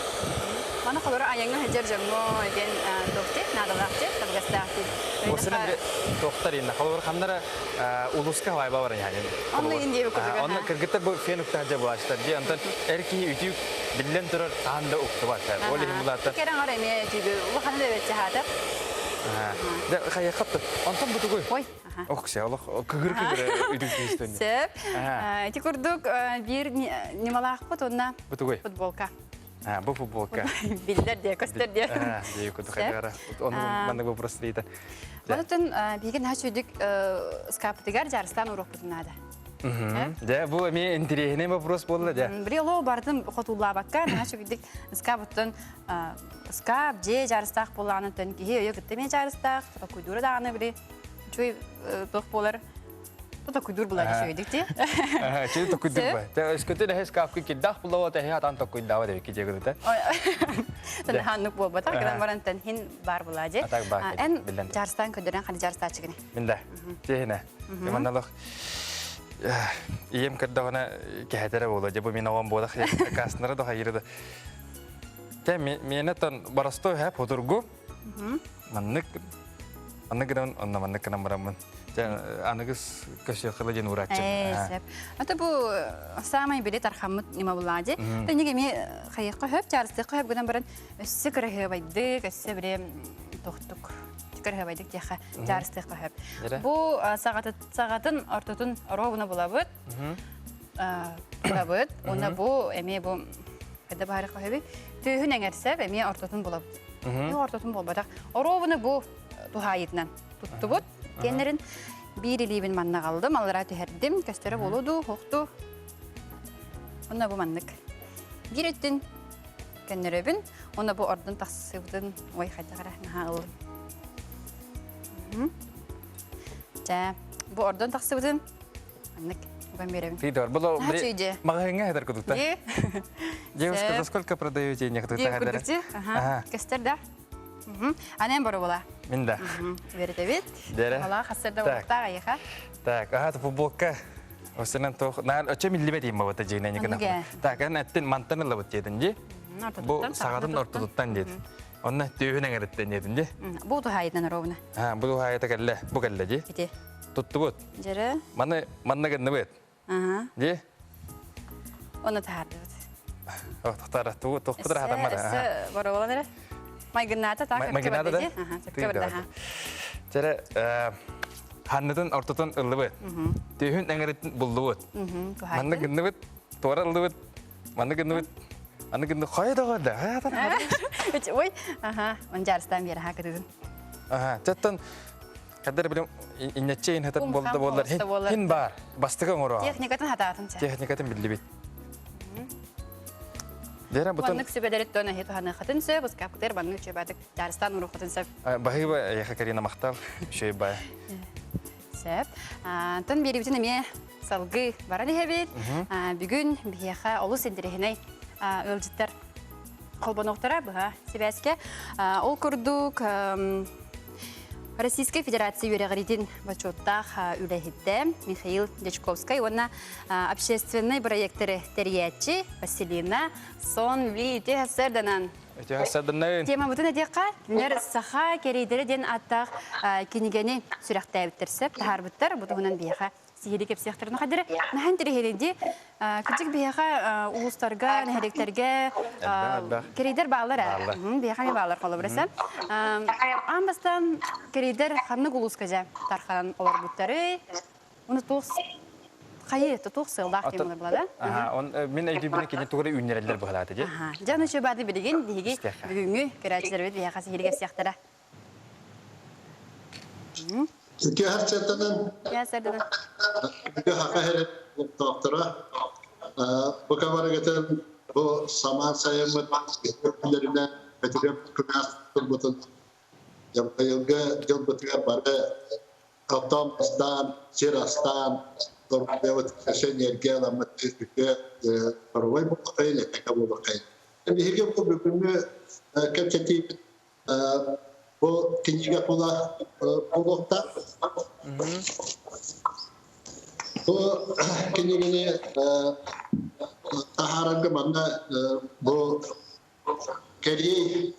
Маны холоро айаҥҥа сылдьар дьоҥҥо диэн туохти наадалаах дии, табыгастаах дии. Осына бире тохтар инна холобур ханнара улуска хавайба бар яһанин. Онно ин диэби курдук. Онно кыргыттар бу фен уктаһа дьэ булаачтар дии. Онтон эр киһи үтүк биллэн турар хаһан да уктубат. Ол иһин булааттар. Керен ар эмиэ үтүгү улаханы да бэтче хаатар. Дэ хайахаттыр. Онтон бутугуй. Ой. Ох, се олох кыгыр кыгыр үтүк киһистен. Сөп. Ити курдук биир ньымалаахпыт уонна Бутугуй. футболка. Бу футболка. Биллэр диэ, көстөр диэ. Дии курдук хайдара. Ону маннык вопрос дийтен. Онтон биһиги наһаа үчүгдүк скапытыгар дьарыстаан уруохпутун наада. Дьэ, бу эмиэ интэриэһинэй вопрос буолла дьэ. Били олоо бардым хотууллаабакка наһаа үчүгдүк скапыттан скап дьиэ дьарыстаах буоллаҕына төн киһи өйө кытта эмиэ дьарыстаах, токуйдуура даҕаны били үчүгэй туох буолар токуйдуур була үчүгэйдик дии. Чү токуйдуур ба. Тэ өскөтүн эһэ скапка кирдах булла тэһи атан токуйдаава деп ки жегылыта. Тэн ханнык буолбатах гынан баран тэн хин бар була же. Эн жарстан көдөрөн хани жарстаачыгыны. Минда. Тиһине. Манналох Ием көрдөҕүнэ кэһэтэрэ буолуо. Дьэ бу мин оҕом буолах каснара да хайыры да. Тэ миэнэ тон боростой хэп хутургу. Маннык маннык гынан онно маннык гынан бараммын. Дьэ аныгыс көсүөххэ диэн уурааччым. Ээ, сөп. Ата бу саамай били тархаммыт ньыма булаа дии. Тэнигэ эмиэ хайыахха хөп, чаарыстыахха хөп гынан баран өссө кыраһыабайдык, өссө били тохтук кыраһыабайдык диэххэ чаарыстыахха хөп. Бу саҕатын ортотун оруобуна булабыт. Булабыт. Уонна бу эмиэ бу хайда баһарыхха хөбүй? Түөһүн эҥэрсэп эмиэ ортотун булабыт. Ортотун буолбатах. Оруобуна бу туһаайытынан туттубут. Кэннэрин биир илиибин манна аҕалдым, аллара түһэрдим, көстөрө буолуо дуу, суох дуу. Онно бу маннык. Биир өттүн көннөрөбүн, онно бу ордун тахсыбытын, ой, хайдах эрэ наһаа ыллым. Чэ, бу ордон тахсыбытын маннык уган биэрэбин. Ты Было маҕаһыыҥҥа хэтэр кудукта. Девушка, за сколько продаете некоторые Ди, ага. Көстөр да? Анен борула. Мин да. Веритебит. Дере. Ала хасырда уктаа айыха. Так, ага, футболка. Осенен тох, на оче миллибет им бабата жигне никына. Так, эн эттин мантан ылабыт дедин ди. Бу сагатын ортотуттан дед. Онна түйүн эңереттен дедин ди. Бу тухайытынан ровно. А, бу тухайыта келле, бу келле ди. Ити. Туттубут. Жere. Маны манна гынныбыт. Ага. Ди. Оны тахардыбыт. О, тохтара, ту тохпутар хатаммада. Эссе бороволан эрэ. Майгыннаата так Майгыннаата да? Сөпкө барда. Тере ханнытын ортотун ыллыбыт. Түйүн эңеритин буллубут. Манны гынныбыт, туора ыллыбыт, манны гынныбыт, манны гынны хойа да да. Ой, ага, он жарыстан бери ха кытыдын. Ага, чаттан Кадыр билим иннечче хатат болда боллар. Хин бар. Бастыгы оҥоро. Техникатын хатаатын. Техникатын биллибит. Дера бутун. Маннык сүбэлерит тона хит ханы хатын сөп, ускапкытыр баннык чөбәтик жарыстан уру хатын сөп. Баһыба яха Карина махтал. Шөй бай. Сөп. Тон берибитин эме салгы баран иһэбит. Бүгүн биһиэхэ олус интэриэһинэй ыалдьыттар холбонуохтара быһа сибээскэ. Ол курдук Российскай Федерация үөрэҕиритин бочуоттаах үлэһитэ Михаил Дьячковскай уонна общественнай проекторы тэрийээччи Василина Сон Ви үтүө сарданан. Үтүө сарданан. Темабытын этиэххэ, кинилэр Саха кэриэйдэрэ диэн ааттаах кинигэни сүрэхтээбиттэр сөп, таһаарбыттар. Бу туһунан биһиэхэ сиһилии кэпсиэхтэрин хадыры наһан тириһилинди кырдьык биһиэхэ улуустарга нэһилиэктэргэ кэриэйдэр бааллар ээ биһиэхэ эмиэ бааллар холобура аан бастаан кэриэйдэр ханнык улууска дьэ тарханан олорбуттарый уну туох хайы туох сыалдаах диэн була да он мин өйдүүбүнэ кини тугу үүннэрэллэр быһалаата дии дьэ аны баады билигин биһиги бүгүҥҥү көрөөччүлэрбит биһиэхэ сиһилии кэпсиэхтэрэ Үтүө харчатынан үтүө хака хэрэг олохтоохторо бу камарагытын бу самаан сайыммыт күннэринэн бэтиреп күнээс турбутун быйылгы дьылбытыгар бары оттон астаан сир астаан торбуйабыт кэшен эргэ ыламмыт үтүө торовой буолуоххайын этэҥҥэ буолуоххайын. Биһиги бу бүгүҥҥү кэпсэтиибит бу кинигэ тула буолуохтаах. Бу кинигэни таһаарарга манна бу кэлии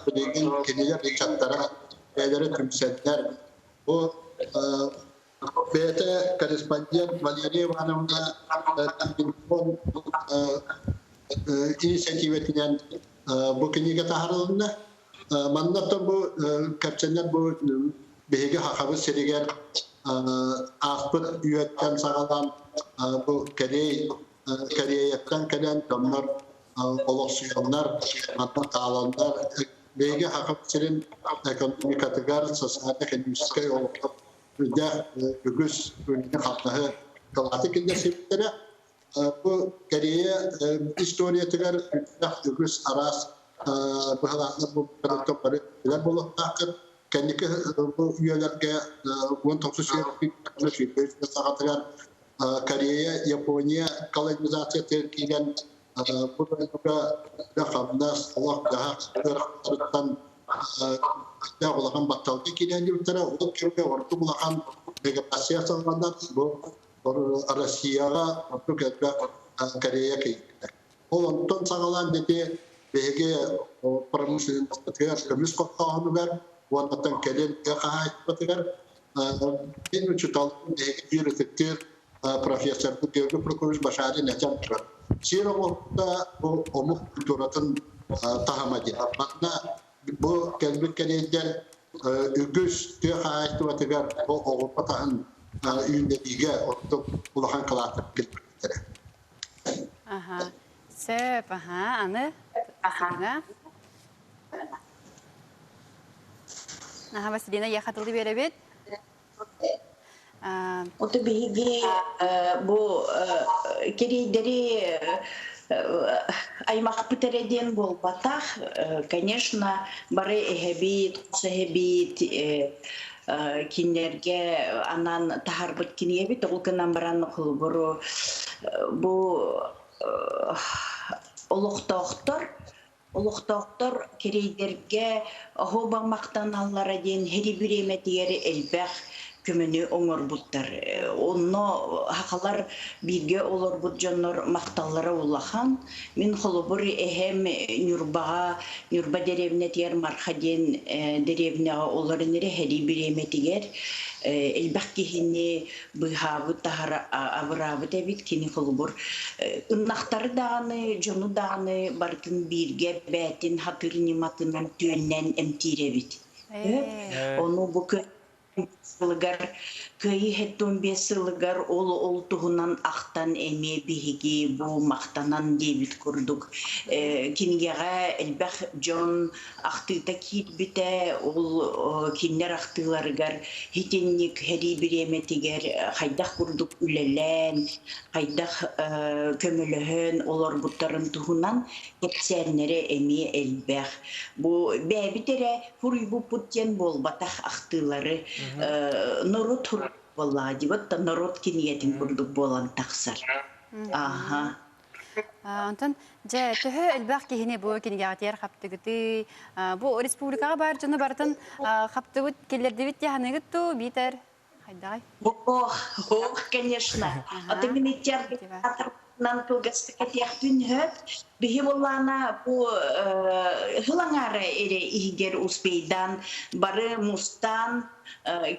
билигин кинилэр ыччаттара бэйэлэрэ түмсэннэр бу Бэйэтэ корреспондент Валерия Ивановна телефон инициативатынан бу кинигэ таһаарылынна. Манна бу кэпсэнэр бу биһиги Хахабыт сиригэр ааспыт үйэттэн саҕалаан бу кэлии Кореяттан кэлэн дьоннор олохсуйаннар, манна хааланнар биһиги Хахабыт сирин экономикатыгар, социально-экономическай олоххо үрдээх үгүс үлэни-хамнаһы кылааты киллэрсибиттэрэ. Бу Корея историятыгар үрдээх үгүс араас быһылааннар буолбуттарыттан бары билэр буолуохтааххыт. Кэнники бу үйэлэргэ 19 сүүс саҕатыгар Корея, Япония колонизациятыгар киирэн бу дойдуга үлэ-хамнас, олох-дьаһах ыарахаттарыттан улахан батталга киирэн диэбиттэрэ. Ол кэмҥэ ордук улахан миграция саҕаланар. Бу Россияҕа ордук элбэх Корея киирбитэ. Ол онтон саҕалаан ити биһиги промышленностьпытыгар көмүс хоттооһунугар уоннаттан кэлин тыа хаһаайыстыбатыгар мин учууталым биһиги биир ытыктыыр профессорбыт Георгий Прокопьевич Башарин этэн турар. Сир оҥоһукта бу омук культуратын таһыма диэн. Манна бу кэлбит кэриэйдэр үгүс тыа хаһаайыстыбатыгар бу оҕурба таһын үүннэриигэ ордук улахан кылааттар киллэрбиттэрэ. Аха. Сөп, аха. Аны Василина. Аха, Василина, я хатылы беребит. Ото биһиги бу кирийдэри аймахпыт эрэ диэн буолбатах. Конечно, бары эһэбит, хос эһэбит кинилэргэ анаан таһаарбыт кинигэбит. Ол гынан баран холобуру бу олохтоохтор олохтоохтор кириэйдэргэ оһуоба махтаналлара диэн һири бириэмэтигэр элбэх көмөнү оҥорбуттар. Онно сахалар бииргэ олорбут дьоннор махталлара улахан. Мин холобур эһэм Ньурбаҕа Ньурба дэриэбинэтигэр Марха диэн дэриэбинэҕэ олорон эрэ сэрии бириэмэтигэр элбэх киһини быыһаабыт, таһара абыраабыт эбит. Кини холобур ынахтары даҕаны, дьону даҕаны барытын бииргэ бээтин хатыр ньыматынан түөннээн эмтиир эбит. Ону бу сылыгар Кыайыы 75 сылыгар ол ол туһунан ахтан эмиэ биһиги бу махтанан диэбит курдук кинигэҕэ элбэх дьон ахтыыта киирбитэ ол кинилэр ахтыыларыгар итинник сэрии бириэмэтигэр хайдах курдук үлэлээн хайдах көмөлөһөн олорбуттарын туһунан кэпсээннэрэ эмиэ элбэх бу бэйэбит эрэ Хуруйбуппут диэн буолбатах ахтыылары норуот буоллаҕа дии вот норуот кинигэтин курдук буолан тахсар. Аха. Онтон дьэ төһө элбэх киһини бу кинигэҕитигэр хаптыгытый? Бу республикаҕа баар дьону барытын хаптыбыт, киллэрдибит дии саныыгыт дуу, биитэр хайдаҕай? Ох, ох, конечно. А ты нам кылгастык этиэхпин сөп. Биһи буоллаана бу сыл аҥаара эрэ иһигэр успейдаан бары мустаан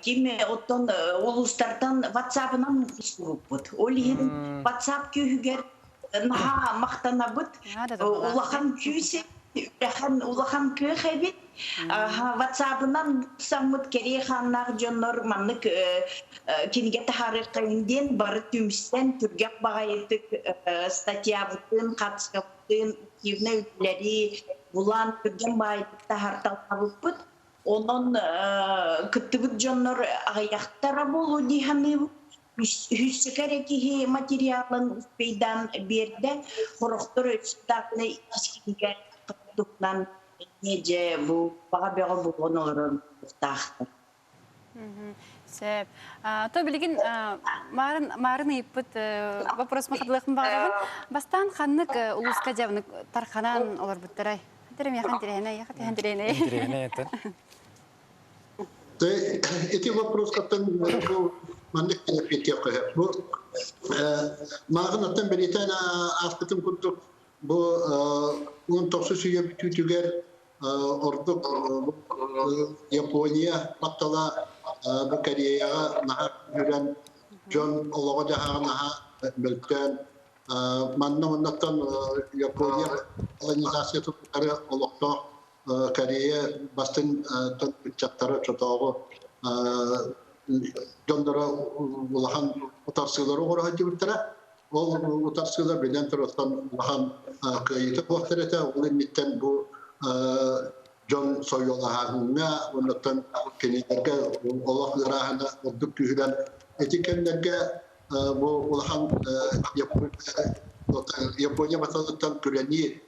ким оттон улуустартан WhatsApp-ынан мустубуппут. Ол иһин WhatsApp күүһүгэр наһаа махтанабыт. Улахан күүс улахан улахан кыах эбит. WhatsApp-ынан саммыт кэрии хааннаах дьоннор маннык кинигэ таһаарыаххайын диэн бары түмсэн түргэх баҕайытык статьябытын, хатскабытын, активнай үлэлэри булан түргэн баҕайытык таһаарталаабыппыт. Онон кыттыбыт дьоннор аҕыйахтара буолуо дии саныыбын. Үһүсчэкэ эрэ киһи материалын успейдаан биэрдэ. Сорохтор өссө даҕаны иккис кинигэ туһунан эмиэ дьэ бу баҕа бөҕө буолан олорор буолуохтаахтар. Сөп. То билигин маарын маарын ыйыппыт вопрос махадлыахын баҕарабын. Бастаан ханнык улууска дьабыны тарханан олорбуттарай? Тиремиэхэн тирэһинэй, яха тэхэн тирэһинэй. Тирэһинэй это. Ити вопроскаттан бу маннык эппиэттиэххэ Бу мааҕын оттон бэлиэтээн ааспытым курдук бу 19 үйэ бүтүүтүгэр ордук Япония баттала бу Кореяҕа наһаа күүһүрэн дьон олоҕо-дьаһаҕа наһаа мөлтөөн манна оннуттан Япония колонизациятын утары олохтоох Корея бастыҥ ыччаттара чотооҕу дьонноро улахан утарсыылары оҥоро сылдьыбыттара. Ол утарсыылар биллэн туран улахан кыайыыта буолтар этэ. Ол инниттэн бу дьон сойуолаһааһыҥҥа уоннаттан кинилэргэ олох ыарааһына ордук күүһүрэн ити кэмнэргэ бу улахан Япония баталыттан күрэнии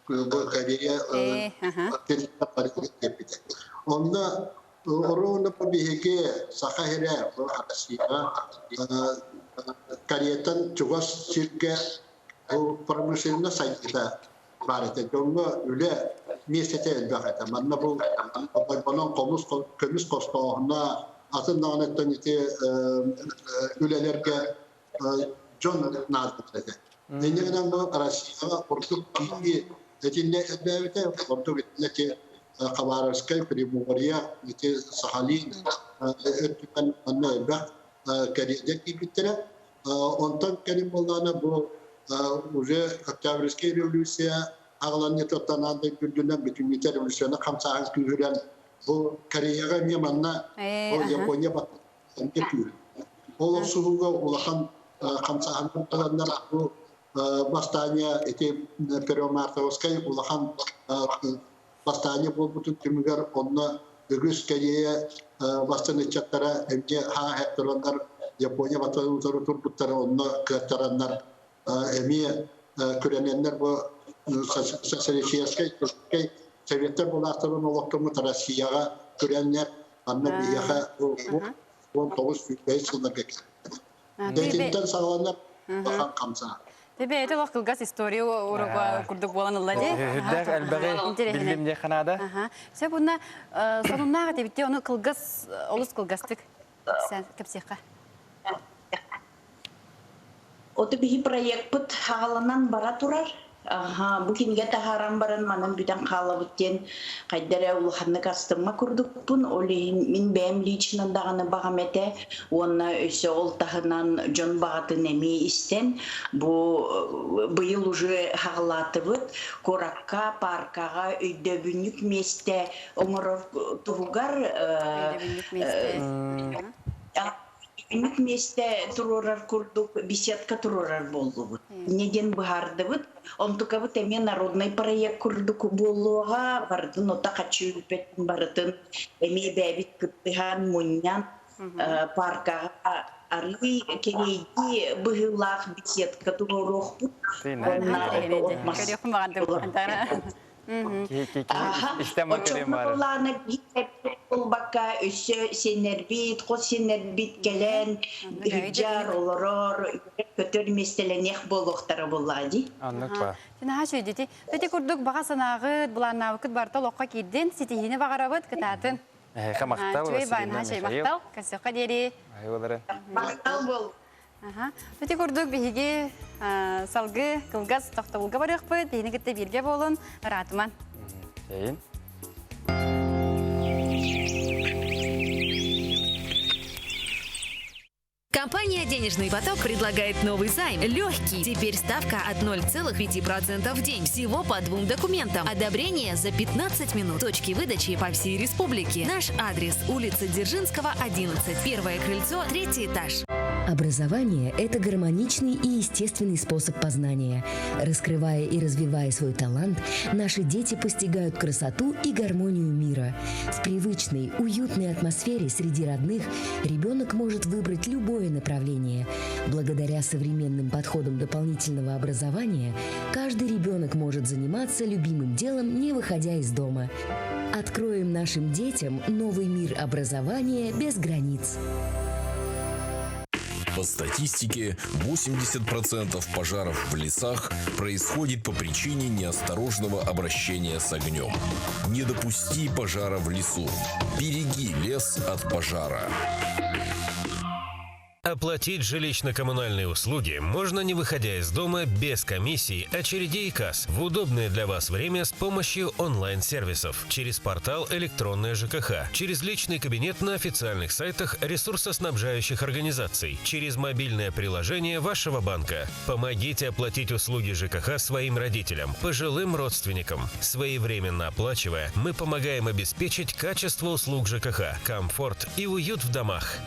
Корея Онно Оруону биһиги Саха сирэ Россияҕа Кореяттан чугас сиргэ бу промышленность сайдыыта баар этэ. Дьоҥҥо үлэ миэстэтэ элбэх этэ. Манна бу онон хомус көмүс хостооһуна атын даҕаныттан ити үлэлэргэ дьон наадата этэ. Инньэ гынан бу Россияҕа ордук киһи итиннэ элбээбитэ, ордук итиннэ ити Хабаровскай, Приморье, ити Сахалин өттүнэн манна элбэх кэриэдэр киирбиттэрэ. Онтон кэлин буоллаҕына бу уже Октябрьская революция аҕаланньытыттан аан дойду үрдүнэн бүтүннүүтэ революционнай хамсааһын күүһүрэн бу Кореяҕа эмиэ манна бу Япония күүһү. Ол охсуһууга улахан хамсааһын ыланнар бу бастаанньа ити Первомартовскай улахан бастаанньа буолбутун түмүгэр онно үгүс Корея бастан ыччаттара эмиэ хаа тураннар Япония батарын утары турбуттара онно кыаттараннар эмиэ күрэнэннэр бу социалистическай советтар былаастарын олохтоммут Россияҕа күрэннэр Анна биһиэхэ 19 сылларга Итинтэн саҕаланар улахан хамсаа. Тебе это олох кылгас история уруга курдук буолан ылла ди. Үрдээх элбэҕи биллим диэх наада. Сөп уонна сонуннаах этибитти ону кылгас олус кылгастык кэпсиэххэ. Оту биһи проектпыт хаҕаланан бара турар. Аха, бу кинигэ таһааран баран манан бүтэн хаалабыт диэн хайда эрэ улаханнык астымма курдукпун. Ол иһин мин бэйэм лично даҕаны баҕам этэ уонна өссө ол таһынан дьон баҕатын эмиэ истэн бу быйыл уже хаҕалаатыбыт. Куоракка, паркаҕа өйдөбүнньүк миэстэ оҥорор туһугар Өйдөбүнньүк миэстэ. Итинник миэстэ туруорар курдук беседка туруорар буоллубут. Инньэ диэн быһаардыбыт. Онтукабыт эмиэ народнай проект курдук буолуоҕа. Барытын ота хаччы үппэттин барытын эмиэ бэйэбит кыттыһан, мунньан паркаҕа арыый кэриэйдии быһыылаах беседка туруоруохпут. Уонна от мас Көрүөхпүн баҕардым. Оччоҕуна биир буолбакка өссө сиэннэрбит, хос сиэннэрбит кэлэн ыһыдьар, олорор, көтөр миэстэлэниэх буолуохтара буоллаҕа дии. Оннук ба. Наһаа үчүгэй Ити курдук баҕа санааҕыт, былааннаабыккыт барыта олоххо киирдин, ситиһиини баҕарабыт, кытаатын. Эһиэхэ махтал, Василина, Михаил. Махтал, көрсүөххэ диэри. Махтал буол. Ити курдук биһиги салгыы кылгас тохтобулга барыахпыт. Биһини кытта бииргэ буолун, ыраатыман. Чэйин. Компания «Денежный поток» предлагает новый займ. Легкий. Теперь ставка от 0,5% в день. Всего по двум документам. Одобрение за 15 минут. Точки выдачи по всей республике. Наш адрес – улица Дзержинского, 11. Первое крыльцо, третий этаж. Образование – это гармоничный и естественный способ познания. Раскрывая и развивая свой талант, наши дети постигают красоту и гармонию мира. В привычной, уютной атмосфере среди родных ребенок может выбрать любое направление. Благодаря современным подходам дополнительного образования каждый ребенок может заниматься любимым делом, не выходя из дома. Открой. Откроем нашим детям новый мир образования без границ. По статистике, 80% пожаров в лесах происходит по причине неосторожного обращения с огнем. Не допусти пожара в лесу. Береги лес от пожара. Оплатить жилищно-коммунальные услуги можно не выходя из дома без комиссий, очередей и касс в удобное для вас время с помощью онлайн-сервисов через портал «Электронная ЖКХ», через личный кабинет на официальных сайтах ресурсоснабжающих организаций, через мобильное приложение вашего банка. Помогите оплатить услуги ЖКХ своим родителям, пожилым родственникам. Своевременно оплачивая, мы помогаем обеспечить качество услуг ЖКХ, комфорт и уют в домах.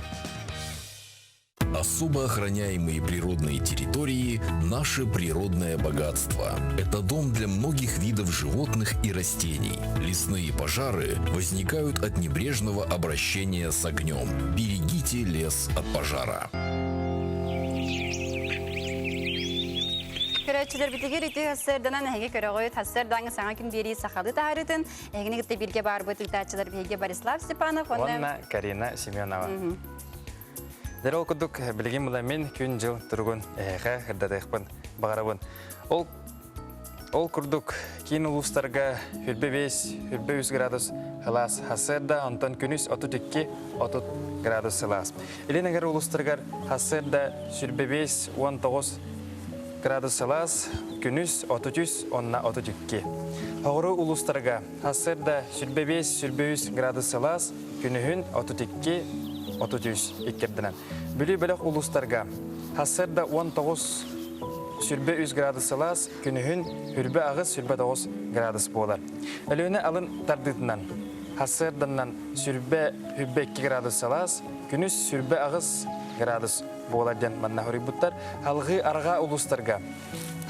Особо охраняемые природные территории – наше природное богатство. Это дом для многих видов животных и растений. Лесные пожары возникают от небрежного обращения с огнем. Берегите лес от пожара. Көрөөччүлэр битигир ити сарсыарданан эһиги көрөҕүт сарсыардаҥы саҥа күн биэрии сахалыы таһаарыытын эһигини кытта бииргэ баарбыт ыытааччылар биһиги Борислав Степанов уонна Карина Семенова. Дэр ол курдук билигин була мин күн-дьыл туругун эһэхэ ырдатыахпын баҕарабын. Ол ол курдук киин улуустарга хүрбэ 5, хүрбэ 3 градус сылаас сарсыарда, онтон күнүс 32 30 градус сылаас. Илин эҥэр улуустарыгар сарсыарда сүрбэ 5, 19 градус сылаас, күнүс 33, онна 32. Хоҕуру улуустарга сарсыарда сүрбэ 5, сүрбэ 3 градус сылаас, Күнүһүн 32 33 иккэрдинэн. Бүлүү бөлөх улуустарга сарсыарда 19 сүрбэ 3 градус сылаас, күнүһүн хүрбэ 8 сүрбэ 9 градус буолар. Өлүөнэ алын тардыытынан сарсыарданан сүрбэ хүрбэ 2 градус сылаас, күнүс сүрбэ 8 градус буолар диэн манна хоруйбуттар. Алҕыы арҕаа улуустарга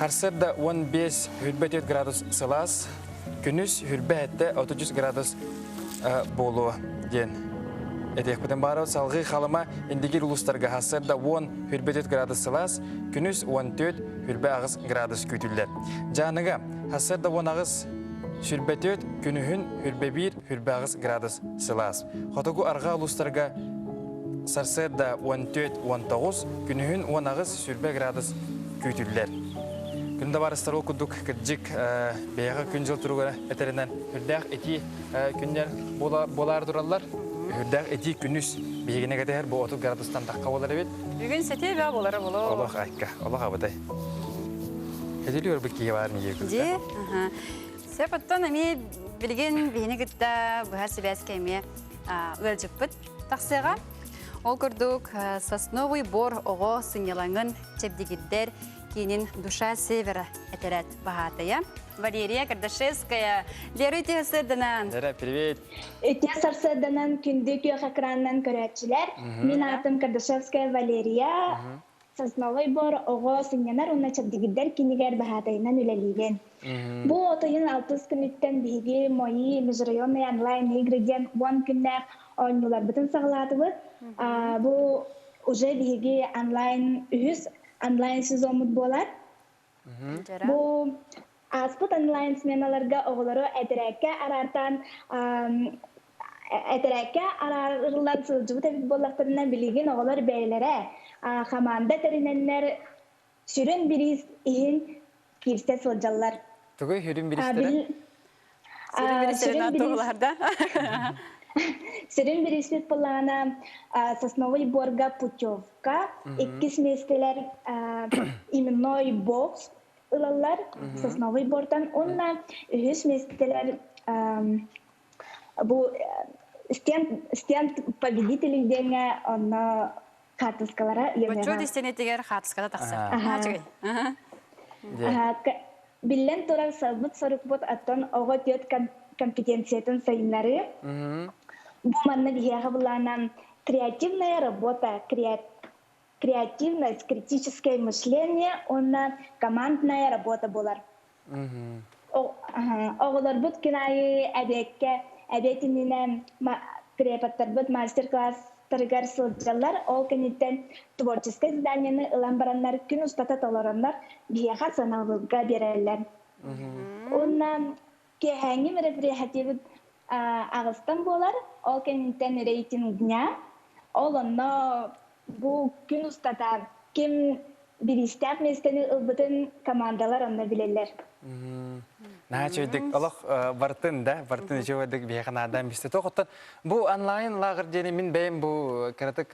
сарсыарда 15 хүрбэ 4 градус сылаас, Күнүс хүрбэ эттэ 33 градус буолуо диэн этиэхпитин баара салгыы халыма индигир улуустарга сарсыарда 10 хүрбэ 4 градус сылаас, күнүс 14 хүрбэ 8 градус күүтүллэр. Дьааныга сарсыарда 18 сүрбэ 4, күнүһүн хүрбэ 1 хүрбэ 8 градус сылаас. Хотугу арҕаа улуустарга сарсыарда 14-19, күнүһүн 18 сүрбэ градус күүтүллэр. Күн табаарыстар ол курдук кырдьык бэйэҕэ күн-дьыл туругара этэринэн үрдээх итии күннэр буолаар тураллар. Үрдээх итии күнүс биһигини кэтэһэр бу 30 градустан тахха буолар эбит. Бүгүн сэтиэ баа буолара боло. Олох айка, олох абытай. Эдили өрбүт киһи баар миге Дьи, Сөп оттон эмиэ билигин биһини кытта быһа сибээскэ эмиэ ыалдьыппыт тахсыаҕа. Ол курдук Сосновый бор оҕо сынньалаҥын чэбдигирдэр киинин «Душа Севера» этэрээт баһаатайа Валерия Кардашевская. Лера, үтүө сарсыарданан. Лера, привет. Үтүө сарсыарданан күндү күөх экранынан көрөөччүлэр. Мин аатым Кардашевская Валерия. Сосновый бор оҕо сынньанар уонна чэбдигирдэр кинигэр баһаатайынан үлэлиибин. Бу отойун алтыс күнүттэн биһиги Мои межрайонные онлайн-игры диэн уон күннээх оонньууларбытын саҕалаатыбыт. Бу уже биһиги онлайн үһүс онлайн сезоммут буолар. Бу ааспыт онлайн сменаларга оҕолору этэрээккэ араартаан этэрээккэ араарыллан сылдьыбыт эбит буоллахтарына билигин оҕолор бэйэлэрэ хамаанда тэринэннэр сүрүн бириис иһин киирсэ сылдьаллар. Тугуй сүрүн бириистэрэ? Сүрүн бириистэрин туһуларда. Сүрүн бирииспит былаана Сосновый Борга путевка, иккис миэстэлэр именной бокс ылаллар Сосновый Бортан уонна үһүс миэстэлэр бу стенд стенд победителей диэҥҥэ онно хаартыскалара Бочуот истиэнэтигэр хаартыската тахсар. Биллэн турар сыалбыт сорукпут оттон оҕо түөрт компетенциятын сайыннарыы. Бу манна биһиэхэ былаанан креативная работа, креативность, критическое мышление уонна командная работа буолар. Оҕолорбут күн аайы эбиэккэ эбиэт иннинэ преподтарбыт мастер-класстарыгар сылдьаллар. Ол кэнниттэн творческай заданиены ылан бараннар күн устата толороннор биһиэхэ сыаналыырга биэрэллэр. Уонна киэһээҥҥи мероприятиебыт Аҕыстан буолар, ол кэнниттэн рейтинг дня. Ол онно бу күн устата ким бириистээх миэстэни ылбытын командалар онно билэллэр. Наһаа үчүгэйдик олох бартын да, бартын үчүгэйдик биһиэхэ наадаан бистэ. Тоҕоттон бу онлайн лааҕыр диэни мин бэйэм бу кыратык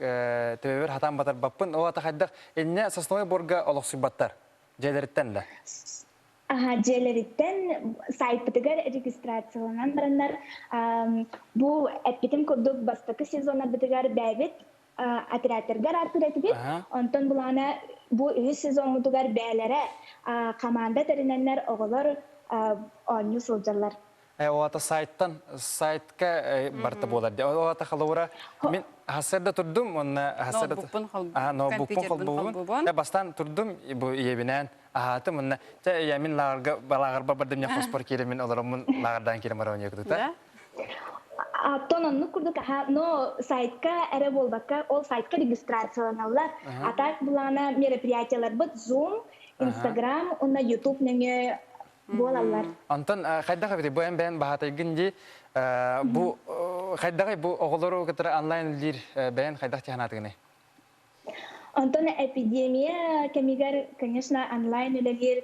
төбөбөр хатаан батарбаппын. Ол ата хайдах иннэ сосновой борга олохсуйбаттар дьиэлэриттэн да. Аха, дьиэлэриттэн сайтпытыгар регистрацияланан бараннар бу эппитим курдук бастакы сезоннарбытыгар бэйэбит оператордар ааттыыр этибит. Онтон былаана бу үһүс сезоммутугар бэйэлэрэ команда тэринэннэр оҕолор оонньуу сылдьаллар. Оата сайттан сайтка барта буолар. Оата халаура мин хасырда турдум онна хасырда ноутбукпун холбуубун. Бастаан турдум бу ийэбинээн аһаатым онна чэ я мин лааҕырга лааҕырба бардым я хоспор кииремин олороммун лааҕырдаан киирем барабын кутута. Оттон оннук курдук аха, но сайтка эрэ буолбакка, ол сайтка регистрацияланаллар. А так былаана мероприятияларбыт Zoom, Instagram уонна YouTube нөҥүө буолаллар. Онтон хайдах эбитий бу эн бэйэн баһаатайгын дии бу хайдаҕый бу оҕолору кытары онлайн үлэлиир бэйэн хайдах тиһанаатыгыный? Онтон эпидемия кэмигэр, конечно, онлайн үлэлиир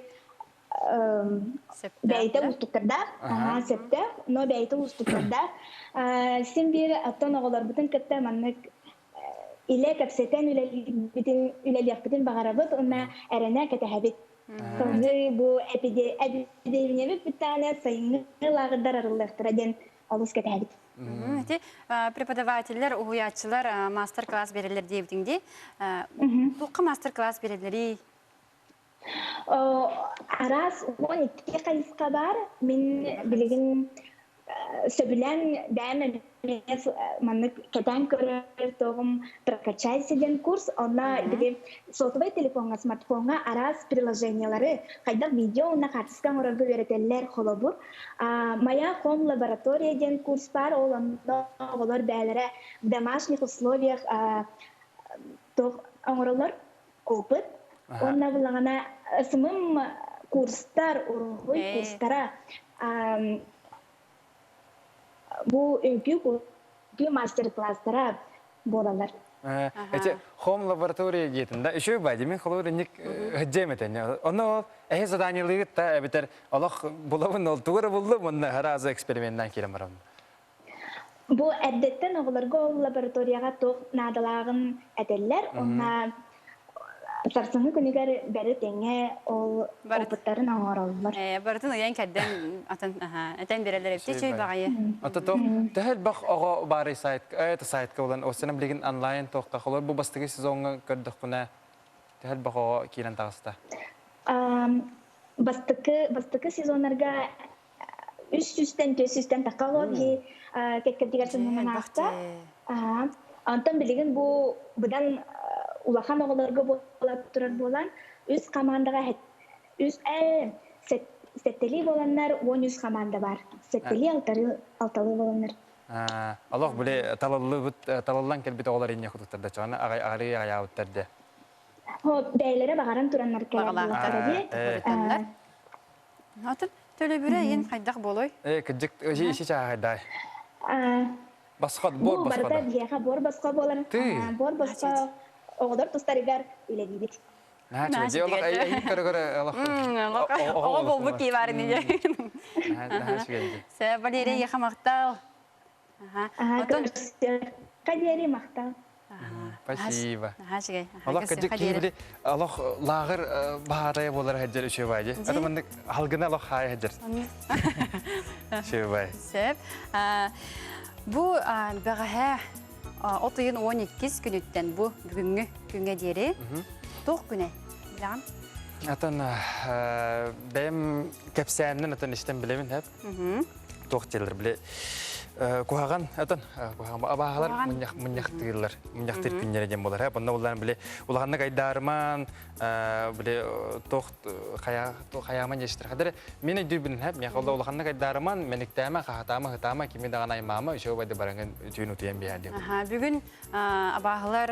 бэйэтэ уустуктардаах, аһаа сөптөөх, но бэйэтэ уустуктардаах. Син биир оттон оҕолорбутун кытта маннык илэ кэпсэтэн үлэлиирбитин үлэлиэхпитин баҕарабыт уонна эрэнэ кэтэһэбит. Салгыы бу эпидемиябыт бүттэҕинэ сайыҥҥы лааҕырдар арыллыахтара диэн олус кэтэһэбит. Ити преподавателлэр, уһуйааччылар мастер-класс береллер диэбитиҥ дии. Туохха мастер-класс береллерий? Араас 12 хайысха баар. Мин билигин сөбүлээн бэйэм эмиэ маннык кэтээн көрөр туоҕум прокачайся диэн курс. Онно били сотовай телефоҥҥа, смартфоҥҥа араас приложениелары хайдах видео уонна хаартыска оҥорорго үөрэтэллэр холобур. Моя хом лаборатория диэн курс баар. Ол онно оҕолор бэйэлэрэ в домашних условиях туох оҥороллор опыт. Уонна буллаҕына СММ курстар, уруһуй курстара бу үҥкүү үҥкүү мастер-класстара буолаллар. Эти хом лаборатория диэтин да еще бади мин холобур инник хыджем этен. Оно эһи заданиелыгыт та эбитер олох булабын ол тугара буллум онно хараза эксперименттан киирэн барам. Бу эрдэттэн оҕолорго ол лабораторияҕа туох наадалааҕын этэллэр уонна сарсыҥҥы күнүгэр бары тэҥҥэ ол опыттарын оҥороллор. Барытын ыйан кэрдэн атын этэн биэрэллэр эбит чүй баҕайы. Ата то төһө элбэх оҕо баарый сайт это сайтка болан осена билигин онлайн туохха холор бу бастакы сезоҥҥа көрдөхпүнэ төһө элбэх оҕо киирэн таҕыста? Бастакы бастакы сезоннарга үс сүүстэн түөрт сүүстэн тахха олор киһи кэккэтигэр сынньанан ааста. Онтон билигин бу быдан улахан оҕолорго буола турар буолан үс командаҕа үс сэттэлии буоланнар 13 команда бар. Сэттэлии алталыы буоланнар. Олох били талыллыбыт талыллан кэлбит оҕолор инне кутуттар да чоҕона аҕай аҕарыы аҕайаабыттар де. Бэйэлэрэ баҕаран тураннар кэлэр буоллахтара дии. Атын төлөбүрэ иин хайдах буолуой? Э, кырдьык, иши чааһайдаай. Басход, буор босхо. Бу барыта биһиэхэ буор босхо буолар. Буор босхо оҕолор тустарыгар үлэлиибит. Наһаа үчүгэй. Олох эйин көрө-көрө олох. Оҕо буолбут кии баар ини. Наһаа үчүгэй. Сэ, Валерия, яха махтал. Отон Кадиэри махтал. Спасибо. Наһаа үчүгэй. Олох кырдьык киһи олох лааҕыр баһаатайа буолар сылдьар үчүгэй дии. Это маннык халгына олох хаайа сылдьар. Үчүгэй. Сөп. Бу бэҕэһээ от ыйын 12 күнүттэн бу бүгүҥҥү күҥҥэ диэри туох күнэ билэҕин? Атын бэйэм кэпсээннэн атын истэн билэбин хэп. Туох диэллэр били куһаҕан атын куһаҕан абааһылар мунньахтыыллар мунньахтыыр күннэрэ диэн буолар онно буллаан били улаханнык айдаарымаан били туох хайааман дьэстэр хадары мин өйдүүрбүн хэп миэхэ ол улаханнык айдаарымаан мэниктээмэ хаһатаама хытаама кими даҕаны аймаама үчүгэй байды бараҥын түүн утуйан биһэр диэн бүгүн абааһылар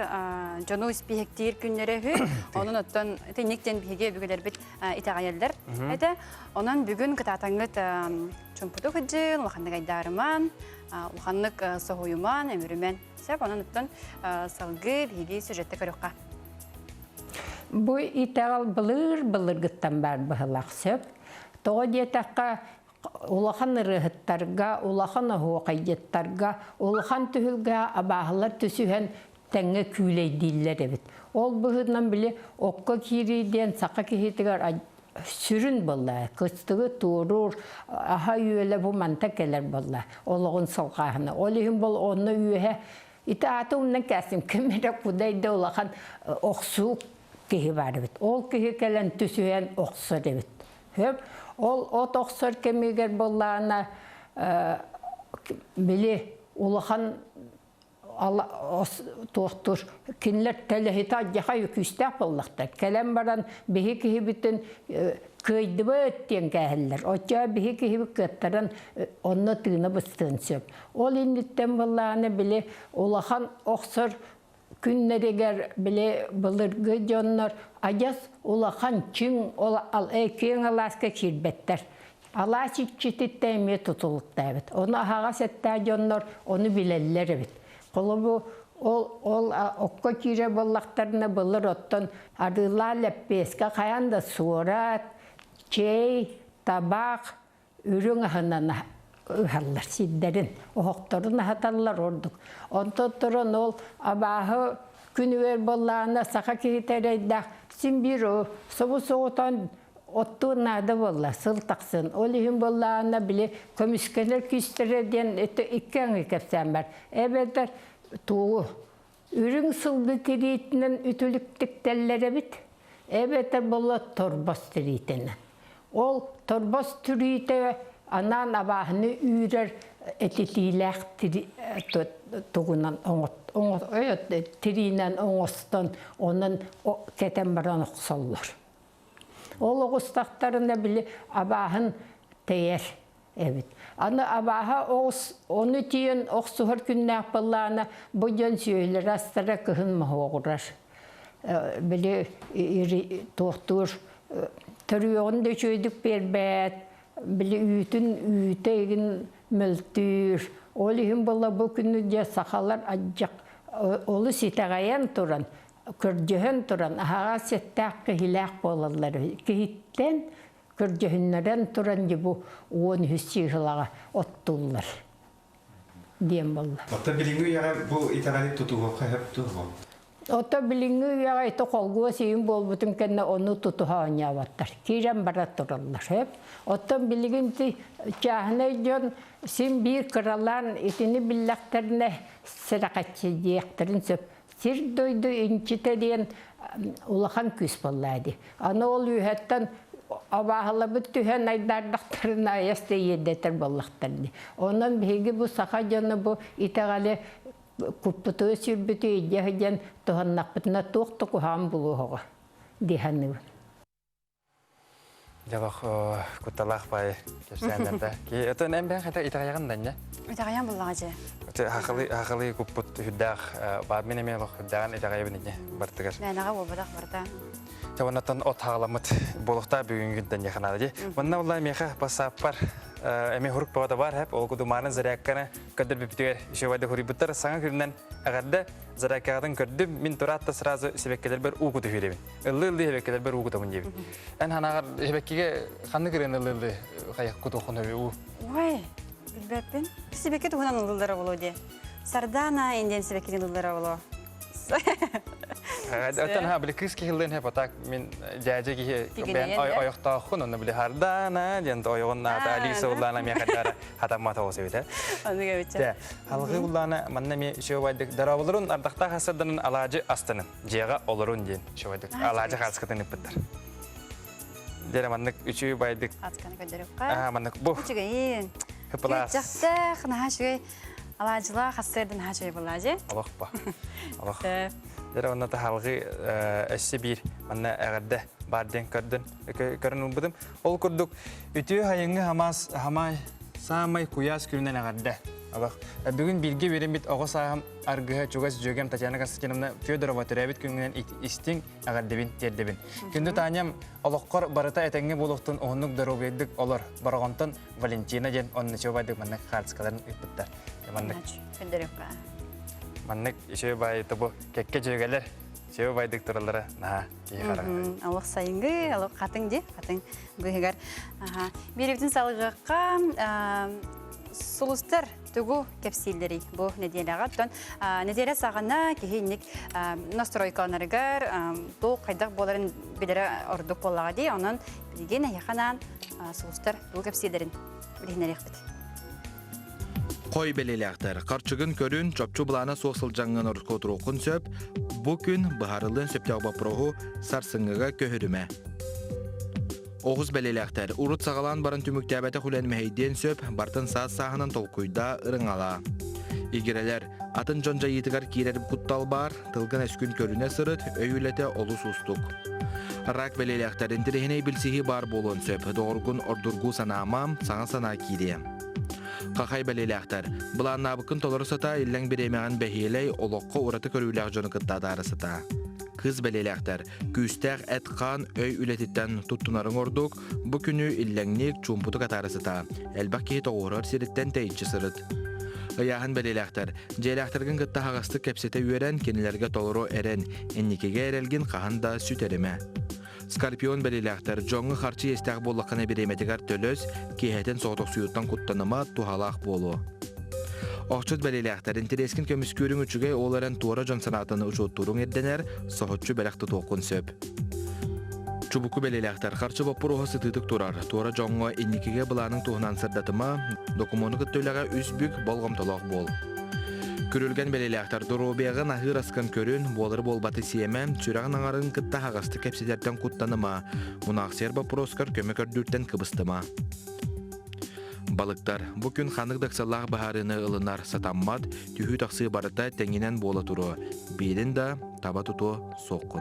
дьону испииһэктиир күннэрэ үһү онон оттон итинник диэн биһиги өбүгэлэрбит итэҕэйэллэр этэ. Онон бүгүн кытаатаҥҥыт. Чумпутук ыдьын, улаханнык айдаарыман, улаханнык соһуйуман, өмүрүмэн. Сөп, онон оттон салгыы биһиги сюжетте көрүөххэ. Бу итэҕэл былыр-былыргыттан баар быһылаах сөп. Тоҕо диэтэххэ, улахан ырыаһыттарга, улахан оһуохайдьыттарга, улахан түһүлгэ абааһылар түсүһэн тэҥҥэ күүлэйдииллэр эбит. Ол быһыытынан били окко киирии диэн саха киһитигэр сүрүн буолла. Кыстыгы туоруур аһа-үөлэ бу манта кэлэр буолла. Олоҕун салҕааһына. Ол иһин бол онно үөһэ ити ааты умнан кээстим. Ким эрэ кудай да улахан охсуу киһи бар эбит. Ол киһи кэлэн түсүһэн охсор эбит. Хөп. Ол от охсор кэмигэр буоллаҕына били улахан туохтуур кинилэр тэлэһитэ алдьархай күүстээх буоллахтар. Кэлэн баран биһи киһибитин кыайдыбыт диэн кээһэллэр. Оччоҕо биһи киһибит кыаттаран онно тыына быстыан сөп. Ол инниттэн былааны били улахан охсор күннэригэр били былыргы дьоннор адьас улахан чиҥ киэҥ алааска киирбэттэр. Алаас иччититтэн эмиэ тутулуктаабыт. Ону аһаҕас эттээх дьоннор ону билэллэр эбит. Холобу ол ол окко киирэр буоллахтарына былыр оттон арыылаах лэппиэскэ хайаан да суорат, чэй, табаах, үрүҥ аһынан ыһаллар сирдэрин, оһохторун аһаталлар ордук. Онтон туран ол абааһы күнүгэр буоллаҕына саха киһитэ эрэйдээх син биир собус-соҕотон оттуур наада буолла сыл тахсын. Ол иһин буоллаҕына били көмүскэнэр күүстэрэ диэн икки аҥыы кэпсээн бар. Эбэтэр тугу үрүҥ сылгы тириитинэн үтүлүктүктэллэр эбит, эбэтэр буолла торбос тириитинэн. Ол торбос тириитэ анаан абааһыны үүрэр этитиилээх тугунан тириинэн оҥостон онон кэтэн баран охсоллор. Ол оҕустахтарына били абааһын тэйэр эбит. Аны абааһа оҕус ону тиийэн охсуһар күннээх былаана бу дьон сүөһүлэрэ астара кыһын моһуоҕурар. Били туохтуур төрүөҕүн да үчүгэйдик биэрбэт, били үүтүн үүтэ игин мөлтүүр. Ол иһин буолла бу күнү дьэ сахалар адьах олус итэҕэйэн туран көрдөһөн туран аһаҕас сэттээх киһилээх буолаллар үһү. Киһиттэн көрдөһүннэрэн туран дьэ бу 13 чыыһылаҕа оттуллар диэн буолла. Оттон билиҥҥи үйэҕэ бу итэҕэли тутуһуохха сөп дуо? Ото билиҥҥи үйэҕэ ити холгуос иин буолбутун кэннэ ону тутуһа оонньооботтор. Киирэн бара тураллар. Сөп. Оттон билигин ити чааһынай дьон син биир кыралаан итини биллэхтэринэ сэрэхэччийдиэхтэрин сөп. Сир-дойду инчитэ диэн улахан күүс буолла дии. Аны ол үөһэттэн абааһылабыт түһэн айдаардахтарына айас да иэдэтэр буоллахтар дии. Онон биһиги бу саха дьоно бу итэҕэли куппутугар сүрбүтү илдьэ сылдьан туһаннахпытына туох да куһаҕан булуоҕа дии саныыбын. Дьабах кутталаах баай кэпсээннэрдэ. Ки отон эн бэйэҥ хата итэҕэйэҕин да инньэ? Итэҕэйэн буллаҕа дьэ. Хахалы хахалы куппут үрдээх баар мин эмиэ олох үрдээҕин итэҕэйэбин инньэ бартыгар. Мээнэҕэ буолбатах барыта. Чэ оннотон от хаҕаламмыт буолуохтаах бүгүҥҥү күнтэн диэхэ наада дии. Манна улла миэхэ бассааппар эмиэ хурук бөҕөтө баар хэп ол кудумаарын зарядканы көрдөрбүппүтүгэр үчүгэйдик хуруйбуттар саҥа күнүнэн эҕэрдэ зарядкаҕытын көрдүм мин тураат да сразу сибэккилэрбэр уу куту үһүрэбин. Ыллыы-ыллыы эбэккилэрбэр уу кутабын диэбит. Эн ханаҕар эбэккигэ ханнык ырыаны ыллыы-ыллыы хайах кутуоххун уу? Ой, билбэппин. Сибэкки туһунан ыллыыллара буолуо дии. Сардана индиан сибэккини ыллыыллара буолуо. Оттон ха били кыыс киһи ыллыан хэп так мин дьээдьэ киһи бэйэн ойохтооххун онно били Хардана диэн ойоҕун аата Алиса уллаана миэхэ хатаммат оҕус эбит э. Оннук эбит. Алгыы уллаана манна эмиэ үчүгэй дорооболорун ардахтаах астарданын алаадьы астанын. дьиэҕэ олорун диэн үчүгэйдик алаадьы хааскытын ыппыттар. Дьэрэ маннык үчүгэй байдык. Хаасканы көрдөрүөххэ. Аа маннык бу. Үчүгэйин. Хыпылаас. Күөччэхтээх, наһаа үчүгэй алаадьылаах хастыырдан наһаа үчүгэй буоллаа Олох ба. Олох. Дьэрэ онно таһалгы өссө биир манна эҕэрдэ бар диэн көрдөн көрөн ылбытым. Ол курдук үтүө хайыҥҥы хамаас хамай саамай куйаас күнүнэн эҕэрдэ. Алах. Бүгүн бииргэ үөрэммит оҕо сааһым аргыһа чугас дьүөгэм Татьяна Константиновна Федорова төрөөбүт күҥҥүнэн истиҥ эҕэрдэбин тиэрдэбин. Күндү Таням, олоххор барыта этэҥҥэ буолуохтун уһуннук доруобуйдук олор. Бороҕонтон Валентина диэн онно чуобайдык маннык хаартыскаларын ыыппыттар. Маннык маннык үчүгэй баайы тобу кэккэ дьүөгэлэр үчүгэй баайдык тураллара наһаа киһи хараҕа. Олох сайыҥҥы, олох хатыҥ дии, хатыҥ быыһыгар. Биирибитин салгыахха сулустар тугу кэпсииллэрий бу нэдиэлэҕэ. Оттон нэдиэлэ саҕана киһи инник настройкаланарыгар туох хайдах буоларын билэрэ ордук буоллаҕа дии. Онон билигин эһиэхэ анаан сулустар тугу кэпсииллэрин билиһиннэриэхпит. Хой бэлиэлээхтэр харчыгын көрүн, чопчу былаана суох сылдьаҥҥын орскуотуруоххун сөп. Бу күн быһаарыллыан сөптөөх боппуруоһу сарсыҥҥыга көһөрүмэ. Оҕус бэлиэлээхтэр урут саҕалаан баран түмүктээбэтэх үлэн мэһэйдиэн сөп, бартын саас-сааһынан толкуйдаа, ырыҥалаа. Игирэлэр, атын дьон дьайыытыгар киирэр куттал баар, тылгын өскүн көрүнэ сырыт, өй үлэтэ олус уустук. Рак бэлиэлээхтэр интэриэһинэй билсиһии баар буолуон сөп, доҕоргун ордургуу санаама, саҥа санаа киириэ. Хахай бэлиэлээхтэр, былааннаабыккын толору сатаа, иллэҥ бириэмэҕин бэһиэлэй, олоххо ураты көрүүлээх дьону кытта атаара сатаа. Кыыс бэлиэлээхтэр, Күүстээх эт-хаан өй үлэтиттэн туттунарыҥ ордук, бу күнү иллэҥник, чуумпутук атаара сытаа. Элбэх киһи тоҕуорар сириттэн тэйиччи сырыт. Ыйааһын бэлиэлээхтэр. Дьиэлээхтэргин кытта аһаҕастык кэпсэтэ үөрэн, кинилэргэ толору эрэн, инникигэ эрэлгин хаһан да сүтэримэ. Скорпион бэлиэлээхтэр. Дьоҥҥо харчы иэстээх буоллаххына бириэмэтигэр төлөс, киэһэтин соҕотохсуйууттан куттаныма, туһалаах буолуо. Охчут бэлиэлээхтэр интэриэскин көмүскүүрүҥ үчүгэй, ол эрэн туора дьон санаатын учуоттууруҥ ирдэнэр, соһуччу бэлэх тутуоххун сөп. Чубуку бэлиэлээхтэр харчы боппуруоһа сытыытык турар, туора дьоҥҥо инникигэ былааныҥ туһунан сырдатыма, докумуону кытта үлэҕэ үс бүк болҕомтолоох буол. Күрүлгэн бэлиэлээхтэр доруобуйаҕын аһыыр аскын көрүн, буолары-буолбаты сиэмэ, сүрэҕин аҥарын кытта аһаҕастык кэпсэтэртэн куттаныма, мунаахсыйар боппуруоскар көмө көрдүүртэн кыбыстыма. Балыктар бу күн ханнык да ыксаллаах быһаарыыны ылынар сатаммат, түһүү-тахсыы барыта тэҥинэн буола туруо, биирин да таба тутуо суоххун.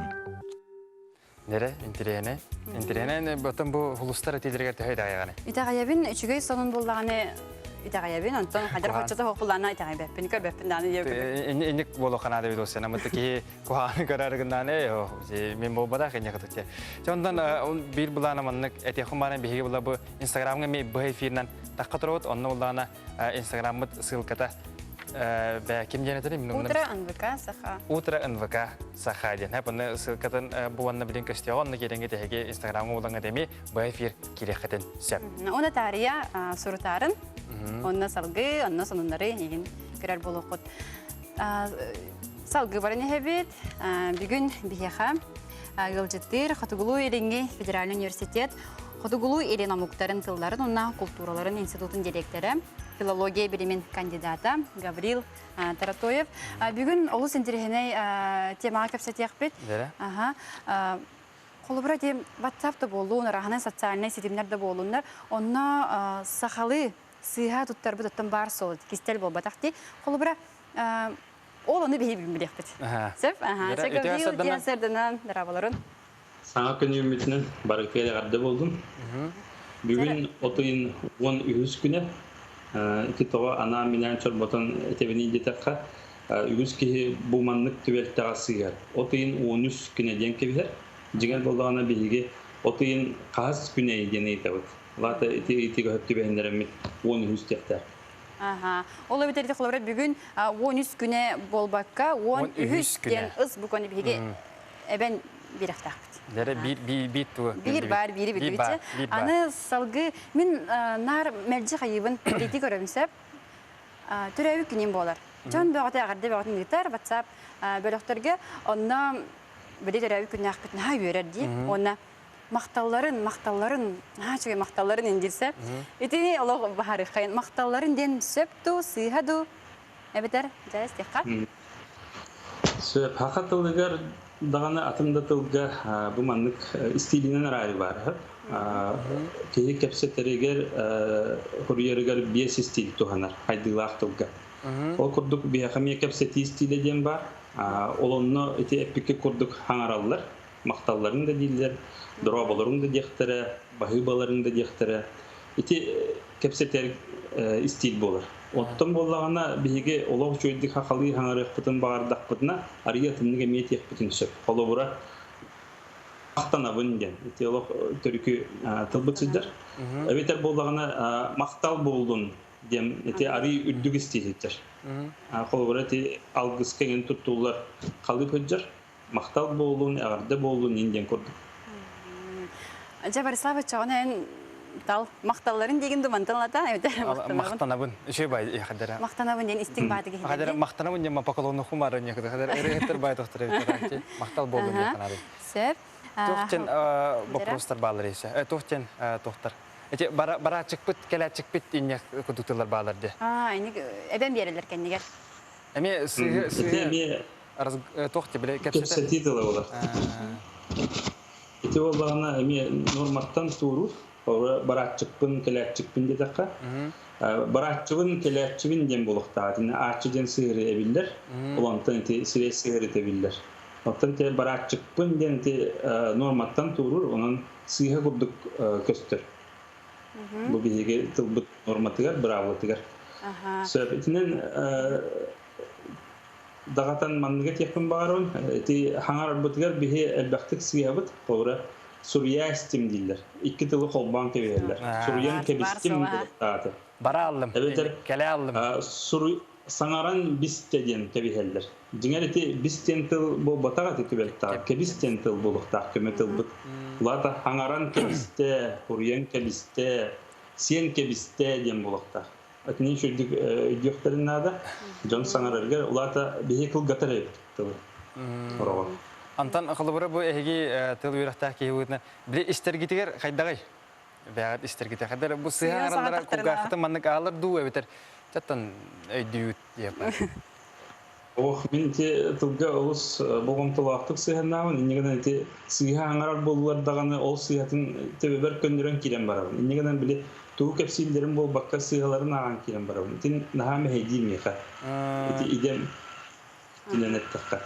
Нэрэ, интириэһинэй. Интириэһинэй, потом бу хулустар этиилэригэр төһө итэҕэйэҕиний? Итэҕэйэбин, үчүгэй сонун буллаҕына итэҕэйэбин, онтон хадыр хоччото суох буллаҕына итэҕэйбэппин, көрбөппүн даҕаны диэбит. Инник буолуохха наада эбит уоссана, мытты киһи куһаҕаны көрөр гыннааны, мин буолбатах инник кытык. Онтон биир былаана маннык этиэххин баана биһиги була бу Инстаграмҥа эмиэ быһа эфиринэн тахха турабыт. Онно буллаҕына Инстаграммыт ссылката ким диэн этэрий? Утро НВК Саха. Утро НВК Саха диэн. Онно ссылкатын бу уонна билин көстүөҕэ. Онно киирэҥҥэ тэһиги Инстаграмҥа булаҥҥа эми быһа эфир киириэххитин сөп. Оны таарыйа сурутаарын, онно салгыы, онно сонуннары игин көрөр буолуоххут. Салгыы баран иһэбит. Бүгүн биһиэхэ ыалдьыттыыр Хотугулуу-Илиҥҥи федеральный университет Хотугулуу-Илин омуктарын тылларын уонна култуураларын институтун дириэктэрэ, филология билимин кандидата Гаврил Таратоев. Бүгүн олус интэриэһинэй темаҕа кэпсэтиэхпит. Холобура диэн WhatsApp да буоллун, араһынан социальнай ситимнэр да буоллуннар, онно сахалыы сыыһа туттарбыт оттон баар суол, кистэл буолбатах дии. Холобура, ол ону биһи билиэхпит. Сөп? Гаврил диэн сырдынан дорооболорун. Саҥа күн үүммүтүнэн барыгытыгар эҕэрдэ буоллун. Бүгүн от ыйын 13 күнэ. Ити тоҕо анаан-минээн чорботон этэбиний диэтэххэ, үгүс киһи бу маннык түбэлтэҕэ сыыһар. От ыйын 13 күнэ диэн кэбиһэр. Дьиҥэр буоллаҕына биһиги от ыйын хаһыс күнэй диэн ыйытабыт. Лаата ити ыйытыыга сөп түбэһиннэрэммит 13 диэхтээх. Аха. Ол эбэтэр ити холобура бүгүн 13 күнэ буолбакка 13 диэн ыс букваны биһиги эбэн биэрэхтээхпит. Дэрэ биир биир биир тугу Биир баар биири билбитче. Аны салгыы мин наар мэлдьи хайыыбын ити көрөбүн сөп. Төрөөбүт күнүм буолар. Дьон бөҕөтө эҕэрдэ бөҕөтүн ыытар WhatsApp бөлөхтөргө. Онно били төрөөбүт күннээхпит наһаа үөрэр дии. Уонна махталларын, махталларын, наһаа үчүгэй махталларын индирсэ. Итини олох баһарыххайын. Махталларын диэн сөп дуу, сыыһа дуу? Эбэтэр дьэ истиэххэ. Сөп. Саха тылыгар даҕаны атын да тылга бу маннык истиилинэн араайы баар. Киһи кэпсэтэригэр, хоруйарыгар биэс истиил туһанар хайдыылаах тылга. Ол курдук биһиэхэ эмиэ кэпсэтии истиилэ диэн баар. Ол онно ити эппикки курдук хаҥараллар. Махталларын да дииллэр, дорооболоруҥ да диэхтэрэ, баһыыбаларыҥ да диэхтэрэ. Ити кэпсэтэр истиил буолар. Оттон буоллаҕына биһиги олох үчүгэйдик хахалыы хаҥарыахпытын баҕардахпытына, арыйа атыннык эмиэ этиэхпитин сөп. Холобура, махтанабын диэн. Ити олох төрүкү тылбыт сылдьар. Эбэтэр буоллаҕына махтал буоллун диэн ити арый үрдүк истиилиттэр. Холобура ити алгыска иҥин туттуллар халыып сылдьар. Махтал буоллун, эҕэрдэ буоллун иин диэн курдук. Дьэ, Борислав оччоҕуна эн тал махталларын диигин думантан лата эбэтэр махтанабын. Үчүгэй бай хадара. Махтанабын диэн истиҥ бааты киһи. Хадара махтанабын диэн поклонну хумары не хадара ырыһыттар бай тохтор эбит махтал буоллун диэн ханабын. Сөп. Туох диэн вопростар баалар есе. Туох диэн тохтар. Эти бараачыкпыт, кэлээчикпит инне кудуктылар баалар де. Аа, ини эбэн биэрэлэр кэннигэр. Эми сыһы сыһы туох ти биле кэпсэтии тыла болар. Ити буоллаҕына эмиэ норматтан туоруур. Барааччыкпын, кэлээччикпин диэтэххэ. Барааччыбын, кэлээччибин диэн буолуохтаах. Итиннэ ааччы диэн сыһыары эбиллэр. Ол онтон ити сирэй сыһыары эбиллэр. Оттон те барааччыкпын диэн ити норматтан туоруур, онон сыыһа курдук көстөр. Бу биһиги тылбыт норматыгар, быраабылатыгар. Сөп. Итинэн даҕатан манныга этиэхпин баҕарабын. Ити хаҥарарбытыгар биһи элбэхтик сыыһабыт. Холобура, суруйа истим дииллэр. Икки тылы холбоон кэбиһэллэр. Суруйан кэбистим буолуохтааты. Бара аллым. Эбэтэр кэлэ аллым. Суруй саҥаран бистэ диэн кэбиһэллэр. Дьиҥэр ити бис диэн тыл буолбатах ити түбэлтэҕэ. Кэбис диэн тыл буолуохтаах көмө тылбыт. Улаата хаҥаран кэбистэ, хуруйан кэбистэ, сиэн кэбистэ диэн буолуохтаах. Итини үчүгдүк өйдүөхтэрин наада. Дьон саҥарарыгар улаата биһи кылгатар эбит тылы. Ороҕор. Антон холобура бу эһиги тыл үөрэхтээх киһи быһыытынан били истэргитигэр хайдаҕый? Бэҕэт истэргитигэр хайдар бу сыһа аҥараллара кулгааххытын маннык аалар дуу эбэтэр чаттан өйдүүгүт диэппэ. Ох, мин ити тылга олус болҕомтолоохтук сыһыаннаабын. Инньэ гынан ити сыыһа аҥарар буоллар даҕаны ол сыыһатын төбөбөр көннөрөн киирэн барабын. Инньэ гынан били тугу кэпсииллэрин буолбакка сыыһаларын ааҕан киирэн барабын. Итин наһаа мэһэйдиир миэхэ. Ити идэм итинэн эттэххэ.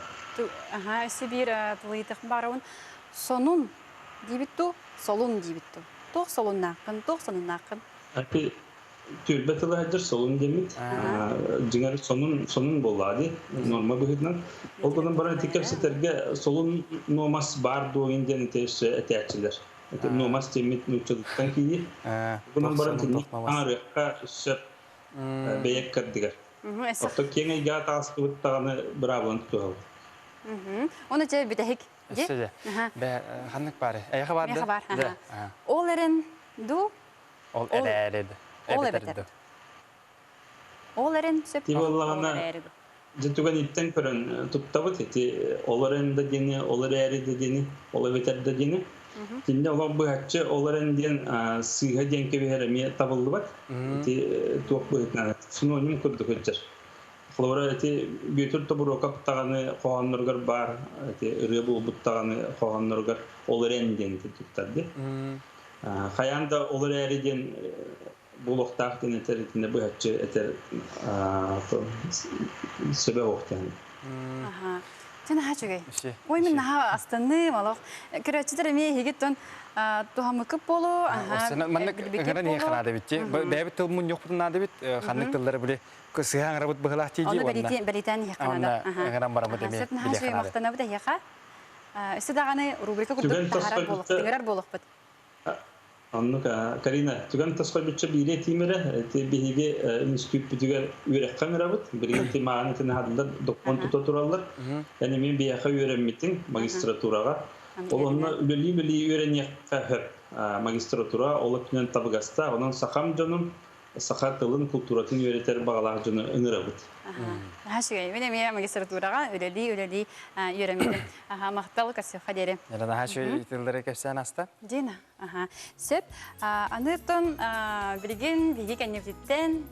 Аха, өссө биир тылыйытых барабын. Сонун диибит ту, солун диибит ту. Туох солуннааххын, туох сонуннааххын? Ити түөлбэ тыла сылдьар солун диэммит. Дьиҥэр сонун сонун буоллаҕа дии норма быһыытынан. Ол гынан баран ити кэпсэтэргэ солун нуомас баар дуо диэн ити өссө этээччилэр. Ити нуомас диэммит нууччалыттан киирии. Гынан баран итинник аҥарыахха сөп бэйэк кэрдигэр. Оттон киэҥ эйгэҕэ таҕыстыбыт даҕаны быраабыланы тутуһабыт. Оны чэ бүтэһик. Өссө Бэ ханнык баары? Эйэхэ бар да? бар. Ол эрэн ду Ол эрээри Ол эбэтэр. Ол эрэн сөп. Ти буоллаҕына дьэ түгэн иттэн көрөн туттабыт ити ол эрэн да диэни, ол эрээри да диэни, ол эбэтэр да диэни. Кинини олох быһаччы ол эрэн диэн сыыһа диэн кэбиһэр эмиэ табыллыбат. Ити туох быһыытынан синоним курдук сылдьар. Холобура ити Бүөтүр Тобуруокап даҕаны хоһоонноругар баар, ити ырыа буолбут даҕаны хоһоонноругар ол эрэн диэн туттар дии. Хайаан да ол эрээри диэн буолуохтаах диэн этэр итиннэ быһаччы этэр сөбө суох диэн. Аха. Дьэ наһаа үчүгэй. Ой, мин наһаа астынным олох. Көрөөччүлэр эмиэ эһигит тон туһаммыккыт буолуо. Аха. Маннык ыҥыран иһиэххэ наада эбит дии. Бэйэбит тыл мунньуохпутун наада эбит. Ханнык тыллары били сыһа ыҥырабыт быһылаах дии Ону бэлиэтээн иһиэххэ наада. Ыҥыран бараммыт эмиэ Сөп наһаа үчүгэй махтанабыт эһиэхэ. Өссө даҕаны рубрика курдук таһаарар буолуох, тыҥырар буолуохпут. Оннук, Карина, түгэн тосхойбучча биири этиим эрэ. Ити биһиги институппутугар үөрэххэ ыҥырабыт. Билигин ити мааны итини хадыллар докумуон тута тураллар. Эн эмиэ биһиэхэ үөрэммитиҥ магистратураҕа. Ол онно үлэлии-үлэлии үөрэниэххэ сөп. Магистратура ол өттүнэн табыгастаах. Онон сахам дьонун саха тылын, култууратын үөрэтэр баҕалаах дьону ыҥырабыт. Наһаа үчүгэй. Мин эмиэ магистратураҕа үлэлии-үлэлии үөрэммитим. Аха, махтал көрсүөххэ диэри. Яна наһаа үчүгэй тыллары кэпсээн аста. Дина, аха. Сөп. Аныттан билигин биһиги кэннибититтэн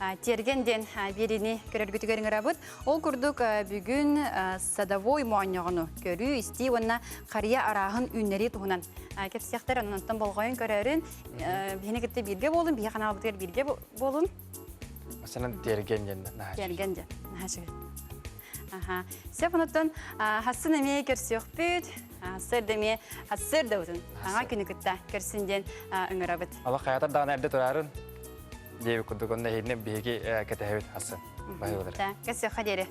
Тиэргэн диэн биэриини көрөргүтүгэр ыҥырабыт. Ол курдук бүгүн садовой моонньоҕону көрүү, истии уонна харыйа арааһын үүннэрии туһунан кэпсиэхтэр. Онон болҕойон көрөөрүн Биһини кытта бииргэ буолун, биһи ханаалбытыгар бииргэ буолун. Масынан тиэргэн диэн наһаа Тиэргэн диэн наһаа үчүгэй. Аха. Сөп онуттан хассын эмиэ көрсүөхпүт. Сыр да эмиэ хассыр да бутун. Аңа күнү кытта көрсүн диэн ыҥырабыт. Алла хаятар даҕаны эрдэ турарын. диэбит курдук онно эһиини биһиги кэтэһэбит асын. Баһыылар. Кэсиэххэ диэри.